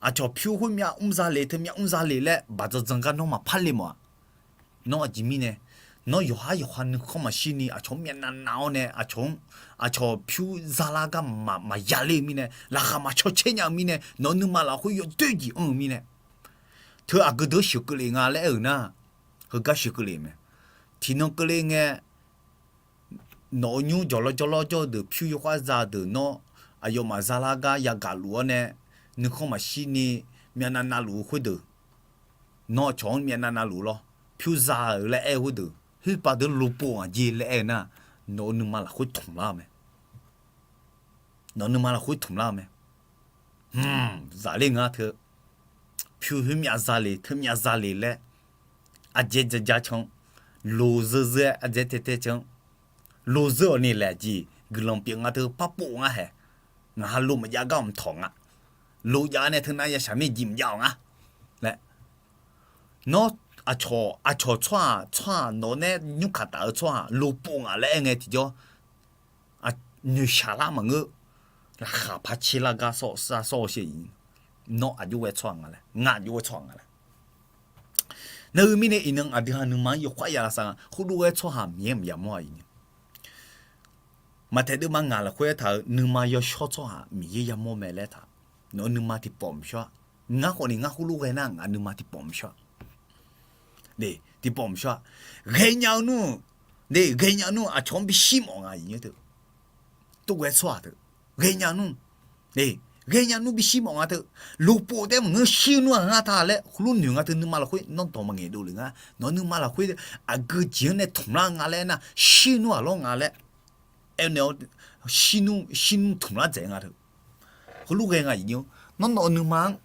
Aqcawq pyur khoer myav mr za le, teu myav mr za le laer baqdzanq dzanq gar nawr maqpar le mawf-a. Nawr aqjeq mirnae, nawr yawqhar yawqha nuikhanr maqshir ni aqcawq-anr myavnav nav-awr nae aqcawq-anr, aqcawq pyur zalar gar maqya le-eu mirnae, laqkhaq maqcaw caer nya-eu mirnae, nawq-eu nuima lafkhoer yawdoer jeq anr-eu mirnae, teu aqgeu deuq sheuqkeuvle nga laer aer-euq nar, heugar sheuqkeuvle mae. Tiqnan keuvle ngae, nawq-eu nymr jawqlawr jawrlawr jawr-eu deuq, pyur yawkhav za-eu deuq nawr aqyawfmaf zalar gar yagaq luf-awr nae, nuikhanr maqshir ni myavnav navluf-eu khoerdeuq, nawr aqcawq-anr myavnav navluf lawr, pyur za-euq laer aer-eu khoerdeuq, khoerpav deuq lopov ngaq jeq laer aer-eu nar, nawq-eu nuima lafkhoer tmqlar-eu mae. Nawq-eu nuima lafkhoer tmqlar-eu mae. Hmq, zaqler nga teu, pyur khoer myav za le, teu myav za le laer, ardzae dzaja can, loq zeu zeu-aer ardzae tae tae can, loq zeu-awq ni laeq jeq guiqlanq pyeuf nga teu par pov ngar hae. Ngaq ha loq maqjav gar mqtawq nga. Loq jav-awr nae teu nar yashaq mir jeq maqjav-awq nga laer. Nawr aqcawq, aqcawq tsawrhaq, tsawrhaq nawq-eu nae nymrkaq taf-eu tsawrhaq lopov ngaq laer aer ngae tiqjawr, noeqshaq lar maqngeur. Laqkhaq par caer lar gar sawr sar sawr-eu shae-iq, nawr aqjox ghae tsawrhaq nga laer, ngar aqjox ghae tsawrhaq nga laer. Nar-eu mirnae iqnan aqdui ha nuima-anr yawkhav ya lavsav nga. Khoerlof-aer tsawrhaq Miqyaer maqya mawr-a iqnan. Maqtaeq deuvma ngaq lafkhoer aertaq-euq nuima yawshawr tsawrhaq Miqyaer yamawr mae laer taq. Nawq-eu nuima tiqpawf maqshawr-a. Ngar khawf ni ngar khoerlof ghae nar ngaq nuima tiqpawf maqshawr-a. Tiqpawf maqshawr-a. Ghaenya-eu nmr, ghaenya-eu nmr aqcawq-anr bishir mawf nga iqnan teu. Tov ghae tsawrhaq teu, ghaenya nmr, ghaenya nmr bishir mawf nga teu. Lopov taef maqngeur, shir nmr-aq ngar ta laer heulof noeq nga teu nuima lafkhoer nawr dawq maqngaeq dovlef nga. Nawq-eu nuima lafkhoer aqgeu jeq-anr nae tmqlar nga laer nar, shir nmr-aq lawr nga laer aer nae-awr, shir nmr tmqlar dzaeq nga teu. Heulof ghae nga iqnan, nawr nawq-eu nuima-anr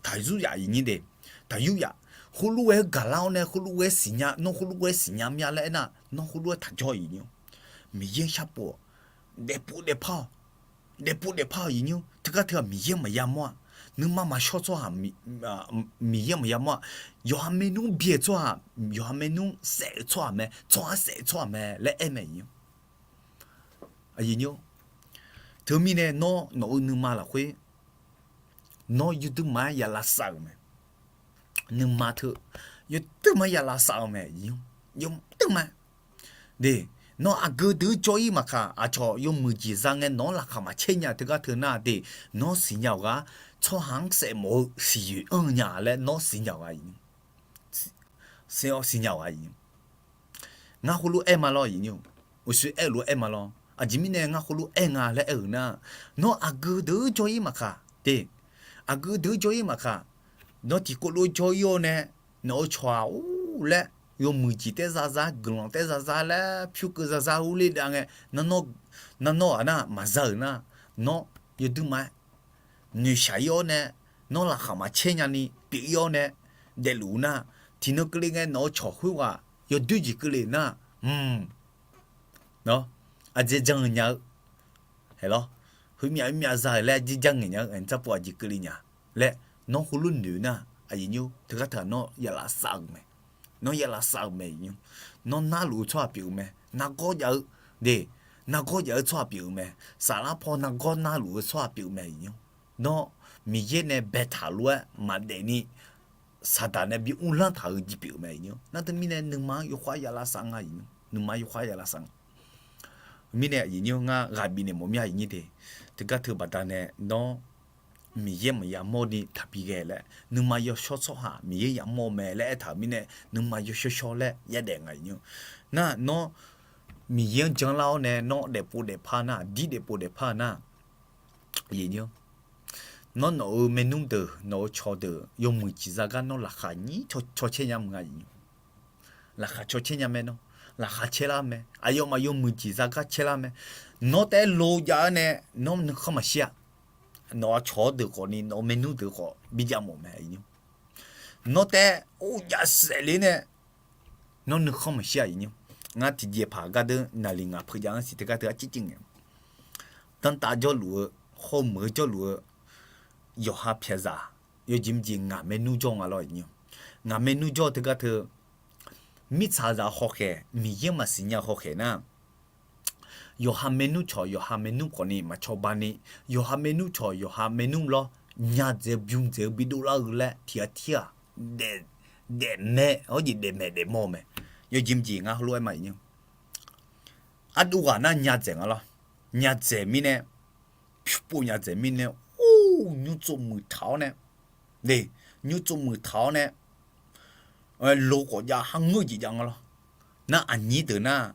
taqyur yaf iqnan de, taqyur yaf. Heulof ghae-aer gaqlar-awr nae heulof ghae-aer siqnya, nawr heulof ghae-aer siqnya mya laer aernar, nawr heulof-aer taqjawr iqnan. Miqyaer sharpov-awq, daefpov daefpar-awq, daefpov daefpar-awq iqnan. Teugar teu-aq Miqyaer maqya mawr-a. Nuima maqshawr tsawrhaq Miqyaer maqya mawr-a. Yawqha maernmr byaeq tsawrhaq, yawqha maernmr saef-eu tsawrhaq mae, tsawrhaq saef-eu tsawrhaq mae laer aer mae iqnan. Teumirnae nawr nawq-eu nuima lafkhoer nawr yawduima-aer ya lavsav-euq mae. Nuima teu yawduima-aer ya lavsav-eu mae. Yawduima de, nawr aqgeu deuq-anr jawr-ir maqkaq, aqcawq yawmuiq jeq za ngae nawq-anr laqkhaq maqcaer nya teugar teu nar de, nawr siqnya-awq gar, tsawrhaq-anr saef mawf-eu siqyoeq anr nya laer nawr siqnya-awq gar iqnan. Siqnya-awq, siqnya-awq gar iqnan. Ngar heulof-aer ma lawr iqnan. Uqshoe aer-eu lof-aer ma lawr. Aqjeq mirnae ngar heulof-aer nga laer aer-euq nar, nawr aqgeu deuq-anr jawr-ir maqkaq de, aqgeu deuq-anr jawr-ir maqkaq, nawr tiqkawv lof jawr-ir-awr nae, nawq-eu cawq-aq or laer, yawmuiq jeq taer zarzar, guiqlanq taer zarzar laer, pyur keuv zarzar urler dav ngae, nawr nawr-aq nar maqza-euq nar, nawr yawduima-aer noeqshaq-ir-awr nae, nawr laqkhaq maqcaer nyani pyeuf-ir-awr nae daefluf-eu nar, tiqnan keuvle ngae nawq-eu cawq khoerghaq yawdoer jeq keuvle nar, hmq, nawr aqdzae jan-eu nya-eu, aerlawr, heumyav heumyav za-euq laer aqdzae jan ngaeq nya-eu, aernar tsarpov aqjeq keuvle nya laer nawr heulof noeq nar, aqyuif nymr teugar teughaq nawr ya lavsav-euq mae. Nawr ya lavsav-euq mae iqnan. Nawr narluf-eu tsawrhaq pyeuf-eu mae. Nargawr jav-eu, de, nargawr jav-eu tsawrhaq pyeuf-eu mae. Saflar paw nargawr narluf-eu tsawrhaq pyeuf-eu mae iqnan. Nawr Miqyaer nae baetaq lof-aer maqdaef ni, Saqdaq nae bi uvlanr taq-eu jeq pyeuf-eu mae iqnan. Nar teumirnae nuima-anr yawkhav ya lavsav nga iqnan. Nuima yawkhav ya lavsav nga. Mirnae aqyuif nymr ngar ghaq bifnaeq mawf mya iqnan de. Teugar teu baqdanae nawr Miqyaer maqya mawr ni taqbi ghae laer, nuima yawshawr tsawrhaq Miqyaer yamawr-eu mae laer aertaq-euq mirnae, nuima yawshawr shawr laer yadaef nga iqnan. Nar nawr Miqyaer-anr janlar-awr nae nawr daefpov daefpar nar, dir daefpov daefpar nar, nawr nawq-euq maernmr deuq, nawq-euq cawq deuq yawmuiq jeq zagar nawr laqkhaq nyir caw caer nya mq nga iqnan. Laqkhaq caw caer nya mae nawr. Laqkhaq caer lar mae. Aqyawfmaf yawmuiq jeq zagar caer lar mae. Nawr taef-aer lo jav-awr nae nawr nuikhanr maqshir-a. Nawq-a cawq-awr deuq khawfni, nawq-eu maernmr deuq khawf bijav mawf mae iqnan. Nawr taef-aer or jav saef ler nae nawr nuikhanr maqshir-a iqnan. Ngar tiqjeqpaq gardeur naqliq ngaq peujav-anr siq teugar teu arcir cir ngae, danrtav jawrluf-eu, hawmuiq-eu jawrluf-eu, yawqha pyaqzaq yawjeq mrjeq ngaq maernmr jawr nga lawr iqnan. Ngaq maernmr jawr teugar teu mirtsaqzaq hawkhaeq, Miqyaer maqsiq nya hawkhaeq nar, yawqha maernmr cawq yawqha maernmr khawfni maqcawba ni, yawqha maernmr cawq yawqha maernmr lawr, nya dzaeq-eu bym dzaeq-eu bidov lar-eu laer tiq ghaq tir-aq, daefmaeq hawr jeq daefmaeq daefmawr-eu mae. Yawjeq mqjeq ngar heulof-aer ma iq nymr, ardov ghaq nar nya dzaeq nga lawr. Nya dzaeq mirnae, pyurpov nya dzaeq mirnae, or, nymr tsov muiq taq-awr nae, nymr tsov muiq taq-awr nae, lo khawf jav, har ngeur jeq jav nga lawr. Nar aqnyir deuq nar,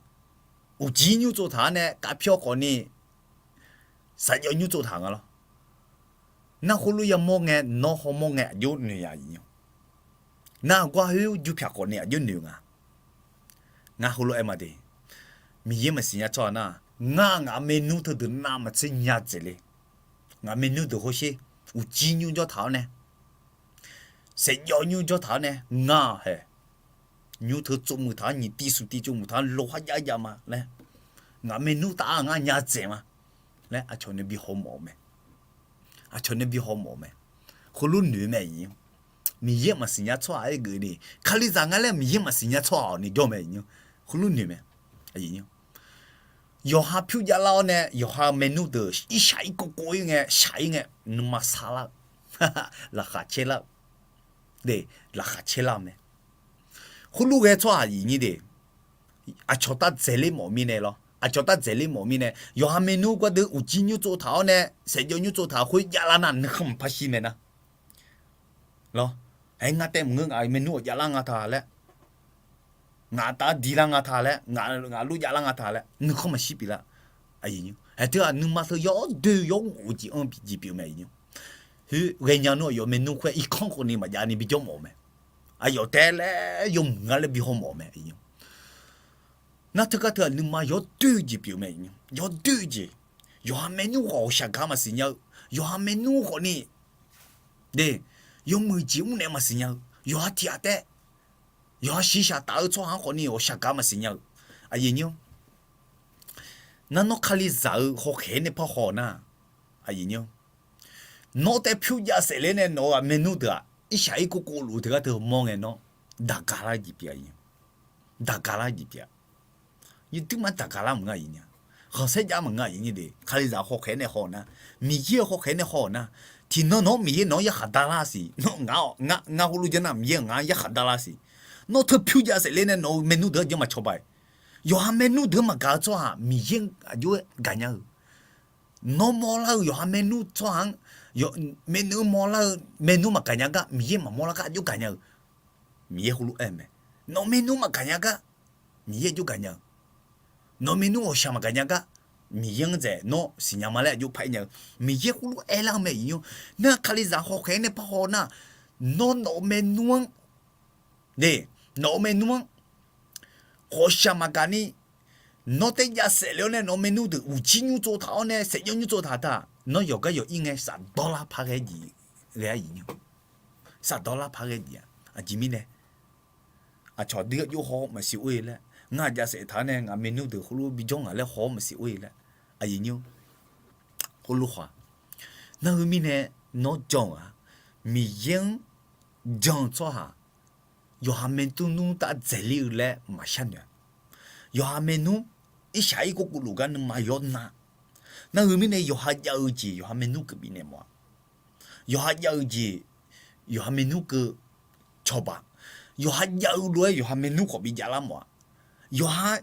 uqjir nymr tsov taq-awr nae kavpyawr khawf ni, saqjawv nymr tsov taq nga lawr. Nar khoerlof yamawr ngae, nawr hawmawr ngae aqjox noeq-a iq nymr. Nar aqgar khoer jupyaq khawf ni aqjox noeq nga. Ngar heulof-aer ma de, Miqyaer maqsiq nya tsawrhaq nar, ngar ngaq maernmr teudeuq navmaqtser nya dzaeq le. Ngaq maernmr deuq hawsher, uqjir nymr jawr taq-awr nae, saeqjawv nymr jawr taq-awr nae, ngar hae nymr teu tsov muiq taq-awr, nyiq tiv smq tiv tsov muiq taq-awr, lo khar jav jav ma laer, ngaq maernmr taf-a ngar nya dzaeq ma laer aqcawq nae bi hawmawf-eu mae. Aqcawq nae bi hawmawf-eu mae. Heulof noeq mae iq nymr. Miqyaer maqsiq nya tsawrhaq-aer geuf ni, Kalizaq nga laer Miqyaer maqsiq nya tsawrhaq-awq ni jawr mae iq nymr. Heulof noeq mae. Yawqha pyur javlar-awr nae yawqha maernmr deuq irshaq irkov kov-ir ngae shaq-ir ngae, nuima sarlar-eu, laqkhaq caerlar-eu, laqkhaq caerlar-eu mae. Khoerlof ghae tsawrhaq iq nymr de, aqcawq tav dzaeqler mawf mirnae lawr, aqcawq tav dzaeqler mawf mirnae, yawqha maernmr gardeuv uqjir nymr tsov taq-awr nae, saeqjawv nymr tsov taq khoer javlar nar nuikhanr maqpar shir mae nar. Lawr, aer ngar taev maqngeur, ngaq maernmr-awq javlar nga ta laer, ngaq tav-aer dilar nga ta laer, ngaq lof javlar nga ta laer nuikhanr maqshir pyeuflar. Aqyuif nymr, haeq teu-aq nuima teu yawdoer yawghof-eu jeq anr jeq pyeuf mae iq nymr. Khoer ghaenya nmr aqyawf maernmr khoer irkanr khawf ni maqjav ni bijawr mawf-eu mae. Aqyawf taef laer yawmuiq nga laer bi hawmawf-eu mae iq nymr. Nar teugar teu-aq nuima yawdoer-eu jeq pyeuf mae iq nymr. Yawdoer-eu jeq, yawqha maernmr khawf ghawqshaq gaq maqsiq nya-eu, yawqha maernmr khawf ni, de, yawmuiq jeq mrnaeq maqsiq nya-eu, yawqha tiq ghaq taef, yawqha shiqshaq taf-eu tsawrhaq-anr khawf ni ghawqshaq gaq maqsiq nya-eu. Aqyuif nymr, nar nawr Kalizaq-eu hawkhaeq-aer nae parhaw nar, aqyuif nymr, nawr taef pyur jav saef ler nae nawq-eu aqmaernmr deuq-aq irshaq irkov kov luf-eu teugar teu mawr ngae nawr, daqgaq lar jeq pyeuf-a. Daqgaq lar jeq pyeuf-a. Yawduirma daqgaq lar maqngeur aqyuif nymr. Khanqsaer jav maqngeur aqyuif nymr de, Kalizaq hawkhaeq-aer nae haw-eu nar, Miqyaer-eu hawkhaeq-aer nae haw-euq nar, tiqnan nawq-anr Miqyaer nawq-anr yarkhaq dar lar siq. Nawr ngar, ngar heulof janr nar Miqyaer ngaq-anr yarkhaq dar lar siq. Nawr teu pyur jav saef ler nae nawq-eu maernmr deuq-anr jeq maqcawba-iq. Yawqha maernmr deuq-anr maqgaq-eu tsawrhaq Miqyaer aqjox-aer gaqnya-eu. Nawr mawrlar-eu yawqha maernmr tsawrhaq-anr, maernmr mawrlar-eu maernmr maqgaqnya gar Miqyaer maqmawrlar gar aqjox gaqnya-eu. Miqyaer heulof aer-eu mae. Nawq maernmr maqgaqnya gar Miqyaer aqjox gaqnya-eu. Nawq maernmr ghawqshaq maqgaqnya gar Miqyaer-anr dzaeq nawr siqnya ma laer aqjox par aer nya-eu. Miqyaer heulof aerlar-eu mae iq nymr. Nar Kalizaq hawkhaeq-aer nae parhaw nar, nawr nawq-eu maernmr-anr, de, nawq-eu maernmr-anr ghawqshaq maqgaq ni, nawr taef jav saef ler-awr nae nawq-eu maernmr deuq uqjir nymr tsov taq-awr nae saef jawr nymr tsov taq taq, nawr yawqgar yawq ir ngae safdawr lar par ghae jeq ghae-a iq nymr. Safdawr lar par ghae jeq-a. Aqjeq mirnae aqcawq dui-aer jov haw maqsiq or-e laer, ngar jav saef taq-awr nae ngaq maernmr deuq heulof bijawr ngaq laer haw maqsiq or-e laer, aqyuif nymr, heulof khawf-a. Nar heu mirnae nawr jan-euq-aq, Miqyaer-anr jan-eu tsawrhaq yawqha maernmr tuvnmr tav dzaeqler-eu laer maqshar noeq-a. Yawqha maernmr irshaq irkov kov luf gar nuima yawr nar, nar heu mirnae yawqha jav-eu jeq yawqha maernmr keuv bifnaeq mawf-a. Yawqha jav-eu jeq yawqha maernmr keuv cawba. Yawqha jav-eu lof-aer yawqha maernmr khawf bi javlar mawf-a. Yawqha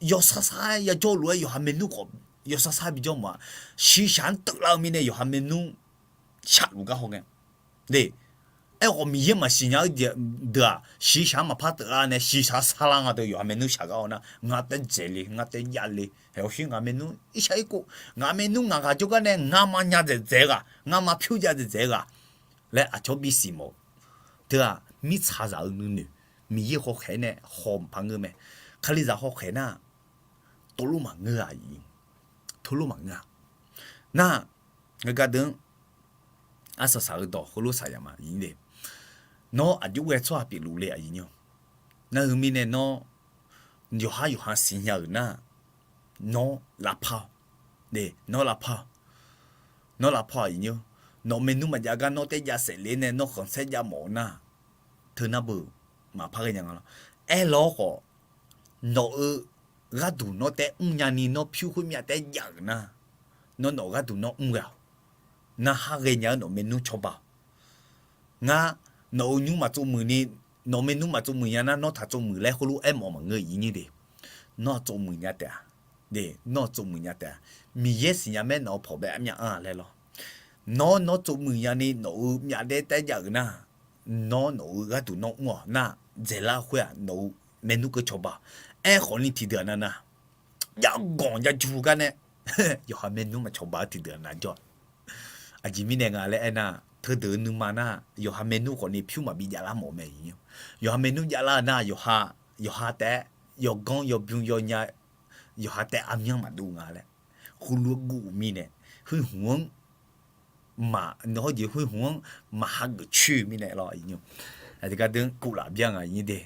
yawsar sar-aer yajawr-eu lof-aer yawqha maernmr khawf yawsar sar bijawr mawf-a. Shiqshaq-anr teuvlar-eu mirnae yawqha maernmr shaqluf gar haw ngae, de, aerkhawf Miqyaer maqsiq nya-eu deuq-aq shiqshaq-anr maqpar teuvlar nae shiqshaq sarlar nga deuq yawqha maernmr shaq gar haw nar, ngar taef dzaeqle, ngar taef javle, haeq hawsher ngaq maernmr irshaq irkov, ngaq maernmr ngaq ghaq jawrgar nae ngamaf nya dzaeqdzaeq-eu ghaq, ngamaf pyur jav dzaeqdzaeq-eu ghaq laer aqcawq bisiq mawf-eu. Teu-aq mirtsaqzaq-eu nuinoeq, Miqyaer hawkhaeq nae haw maqpar ngeur mae. Kalizaq hawkhaeq nar, tov lof maqngeur-a, tov lof maqngeur-a. Nar, ngaq gardeuq-anr arsaq saq-eu dawq heulof saqyaq ma, nawr aqjox ghae tsawrhaq pyeufluf le, aqyuif nymr. Nar heu mirnae nawr yawqhar yawqha siqnya-euq nar, nawr lavpar-awq. Nawr lavpar-awq. Nawr lavpar-awq, aqyuif nymr. Nawq maernmr maqjav gar nawr taef jav saef ler nae nawr khanqsaer jav mawf-eu nar, teu nar beu maqpar ghaenya nga lawr. Aerlawr khawf, nawq-eu gharduq nawr taef mrnya ni nawr pyur khoermyav taef jav-euq nar, nawr nawq-eu gharduq nawr mr ghae-awq. narhaq ghaenya-eu nawq maernmr cawba-awq. Ngar, nawq-euq nymr maqtsov muiq ni, nawq maernmr maqtsov muiq nya nar, nawr taq tsov muiq laer heulof-aer mawf maqngeur, iqnyir de. Nawr-aq tsov muiq nya taef-a. De, nawr-aq tsov muiq nya taef-a. Miqyaer siqnya mae, nawq-euq pawq bae armyav anr-a laer lawr. Nawr, nawr tsov muiq nyani nawq-euq myavdaef taef jav-euq nar, nawr, nawq-euq gharduq nawr mr-awq nar, dzaeqlar khoer-aq nawq-euq maernmr keuv cawba-awq. Aerkhawf ni tiqdeuq-aq nav nav, jav ganq jav ju gar nae yawqha maernmr maqcawba-eu tiqdeuq-aq nav jawr-a. Aqjeq mirnae nga laer aernar, teudeuq-eu nuima nar, yawqha maernmr khawf ni pyur maqbi javlar mawf mae. Yawqha maernmr javlar-eu nar, yawqha, yawqha taef-aer yawganr yawbym yawnya, yawqha taef-aer armyanr maqdov nga laer, heulof-aer guv-eu mirnae, khoer hmq-anr maq, nawq hawr jeq khoer hmq-anr maq hageuf coer-eu mirnae lawr, iqnyir. Aqdui gardeuv-anr kuvlaf byan nga, iqnyir de.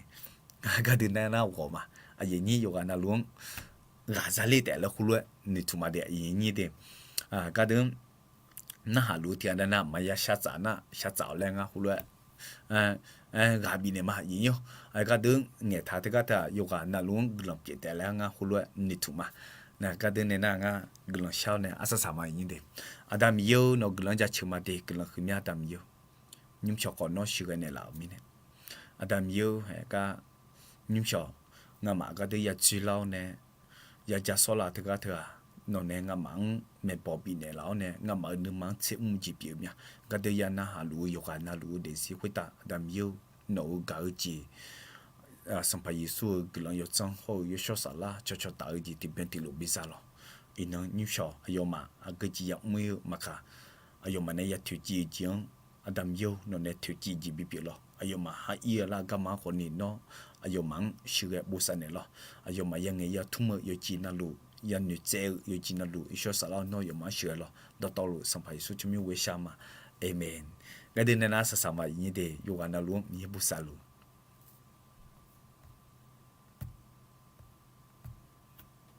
Gardeuv nar nar ghawq ma. Aqyuif nyir yawqghaq navluf-anr ghaq zaler taef laer heulof-aer noeqtmq ma de, iqnyir de. Gardeuv-anr narhaq luf-eu tiqghaq nav nav maqya shartsaf nar shartsaf-awq laer ngar heulof-aer ghaq bifnaeq ma, iqnyir. Gardeuv-anr ngaeqtaq teugar teu-aq yawqghaq navluf-anr guiqlanq pyeuf taef laer ngar heulof-aer noeqtmq ma. Nar gardeuv nae nar ngar guiqlanq shar-awr nae arsaq saq ma, iqnyir de. Aqda Miqyaer-or, nawq-eu guiqlanq-anr jaceuq ma de, guiqlanq huiqmya Aqda Miqyaer-or. Nymrshawq khawf nawr sheuqghae naeqlaf-euq mirnae, Aqda Miqyaer-or, haeq gar nymrshawq ngamaf gardeuv ya dzoerlar-awr nae, ya ja sawrlar teugar teu-aq, nawq nae ngamaf-anr maeqbawq bifnaeq laf-awr nae, ngamaf-euq nuima-anr tser mr jeq pyeuf mya. Gardeuv ya narhaq luf-eu yawqghaq navluf-eu daefzir khoertav Aqda Miqyaer-or, nawq-euq gaq-eu jeq, Sanqpaq Yeqsur-euq guiqlanq yawdzanr hawr-eu yawshawr saflar cawcaw taf-eu jeq tiqbyan tiqlof biza lawq. Iqnan nymrshawq aqyawfmaf aqgeu jeq yamr ir-eu maqkaq, aqyawfmaf nae ya toeqciv-eu jeq-anr, Aqda Miqyaer-or, nawq nae toeqciv jeq bipyeuf lawq. Aqyawfmaf har ir-eu lar garma-anr khawf ni nawr aqyawfmaf-anr sheuqghae bosav naeq lawq. Aqyawfmaf yangaeq yatmr-eu yawqjeq navluf, yanoeq tsaev-eu yawqjeq navluf, yawshawr saflar-awr nawr yawfmaf-anr sheuqghae lawq. Dawqtawvluf Sanqpaq Yeqsur tsawrmyanr ghoe shar ma. Aqmeq. Gardeuv nae nar saqsaq ma, iqnyir de, yawqghaq navluf-anr Miqyaer bosav luf.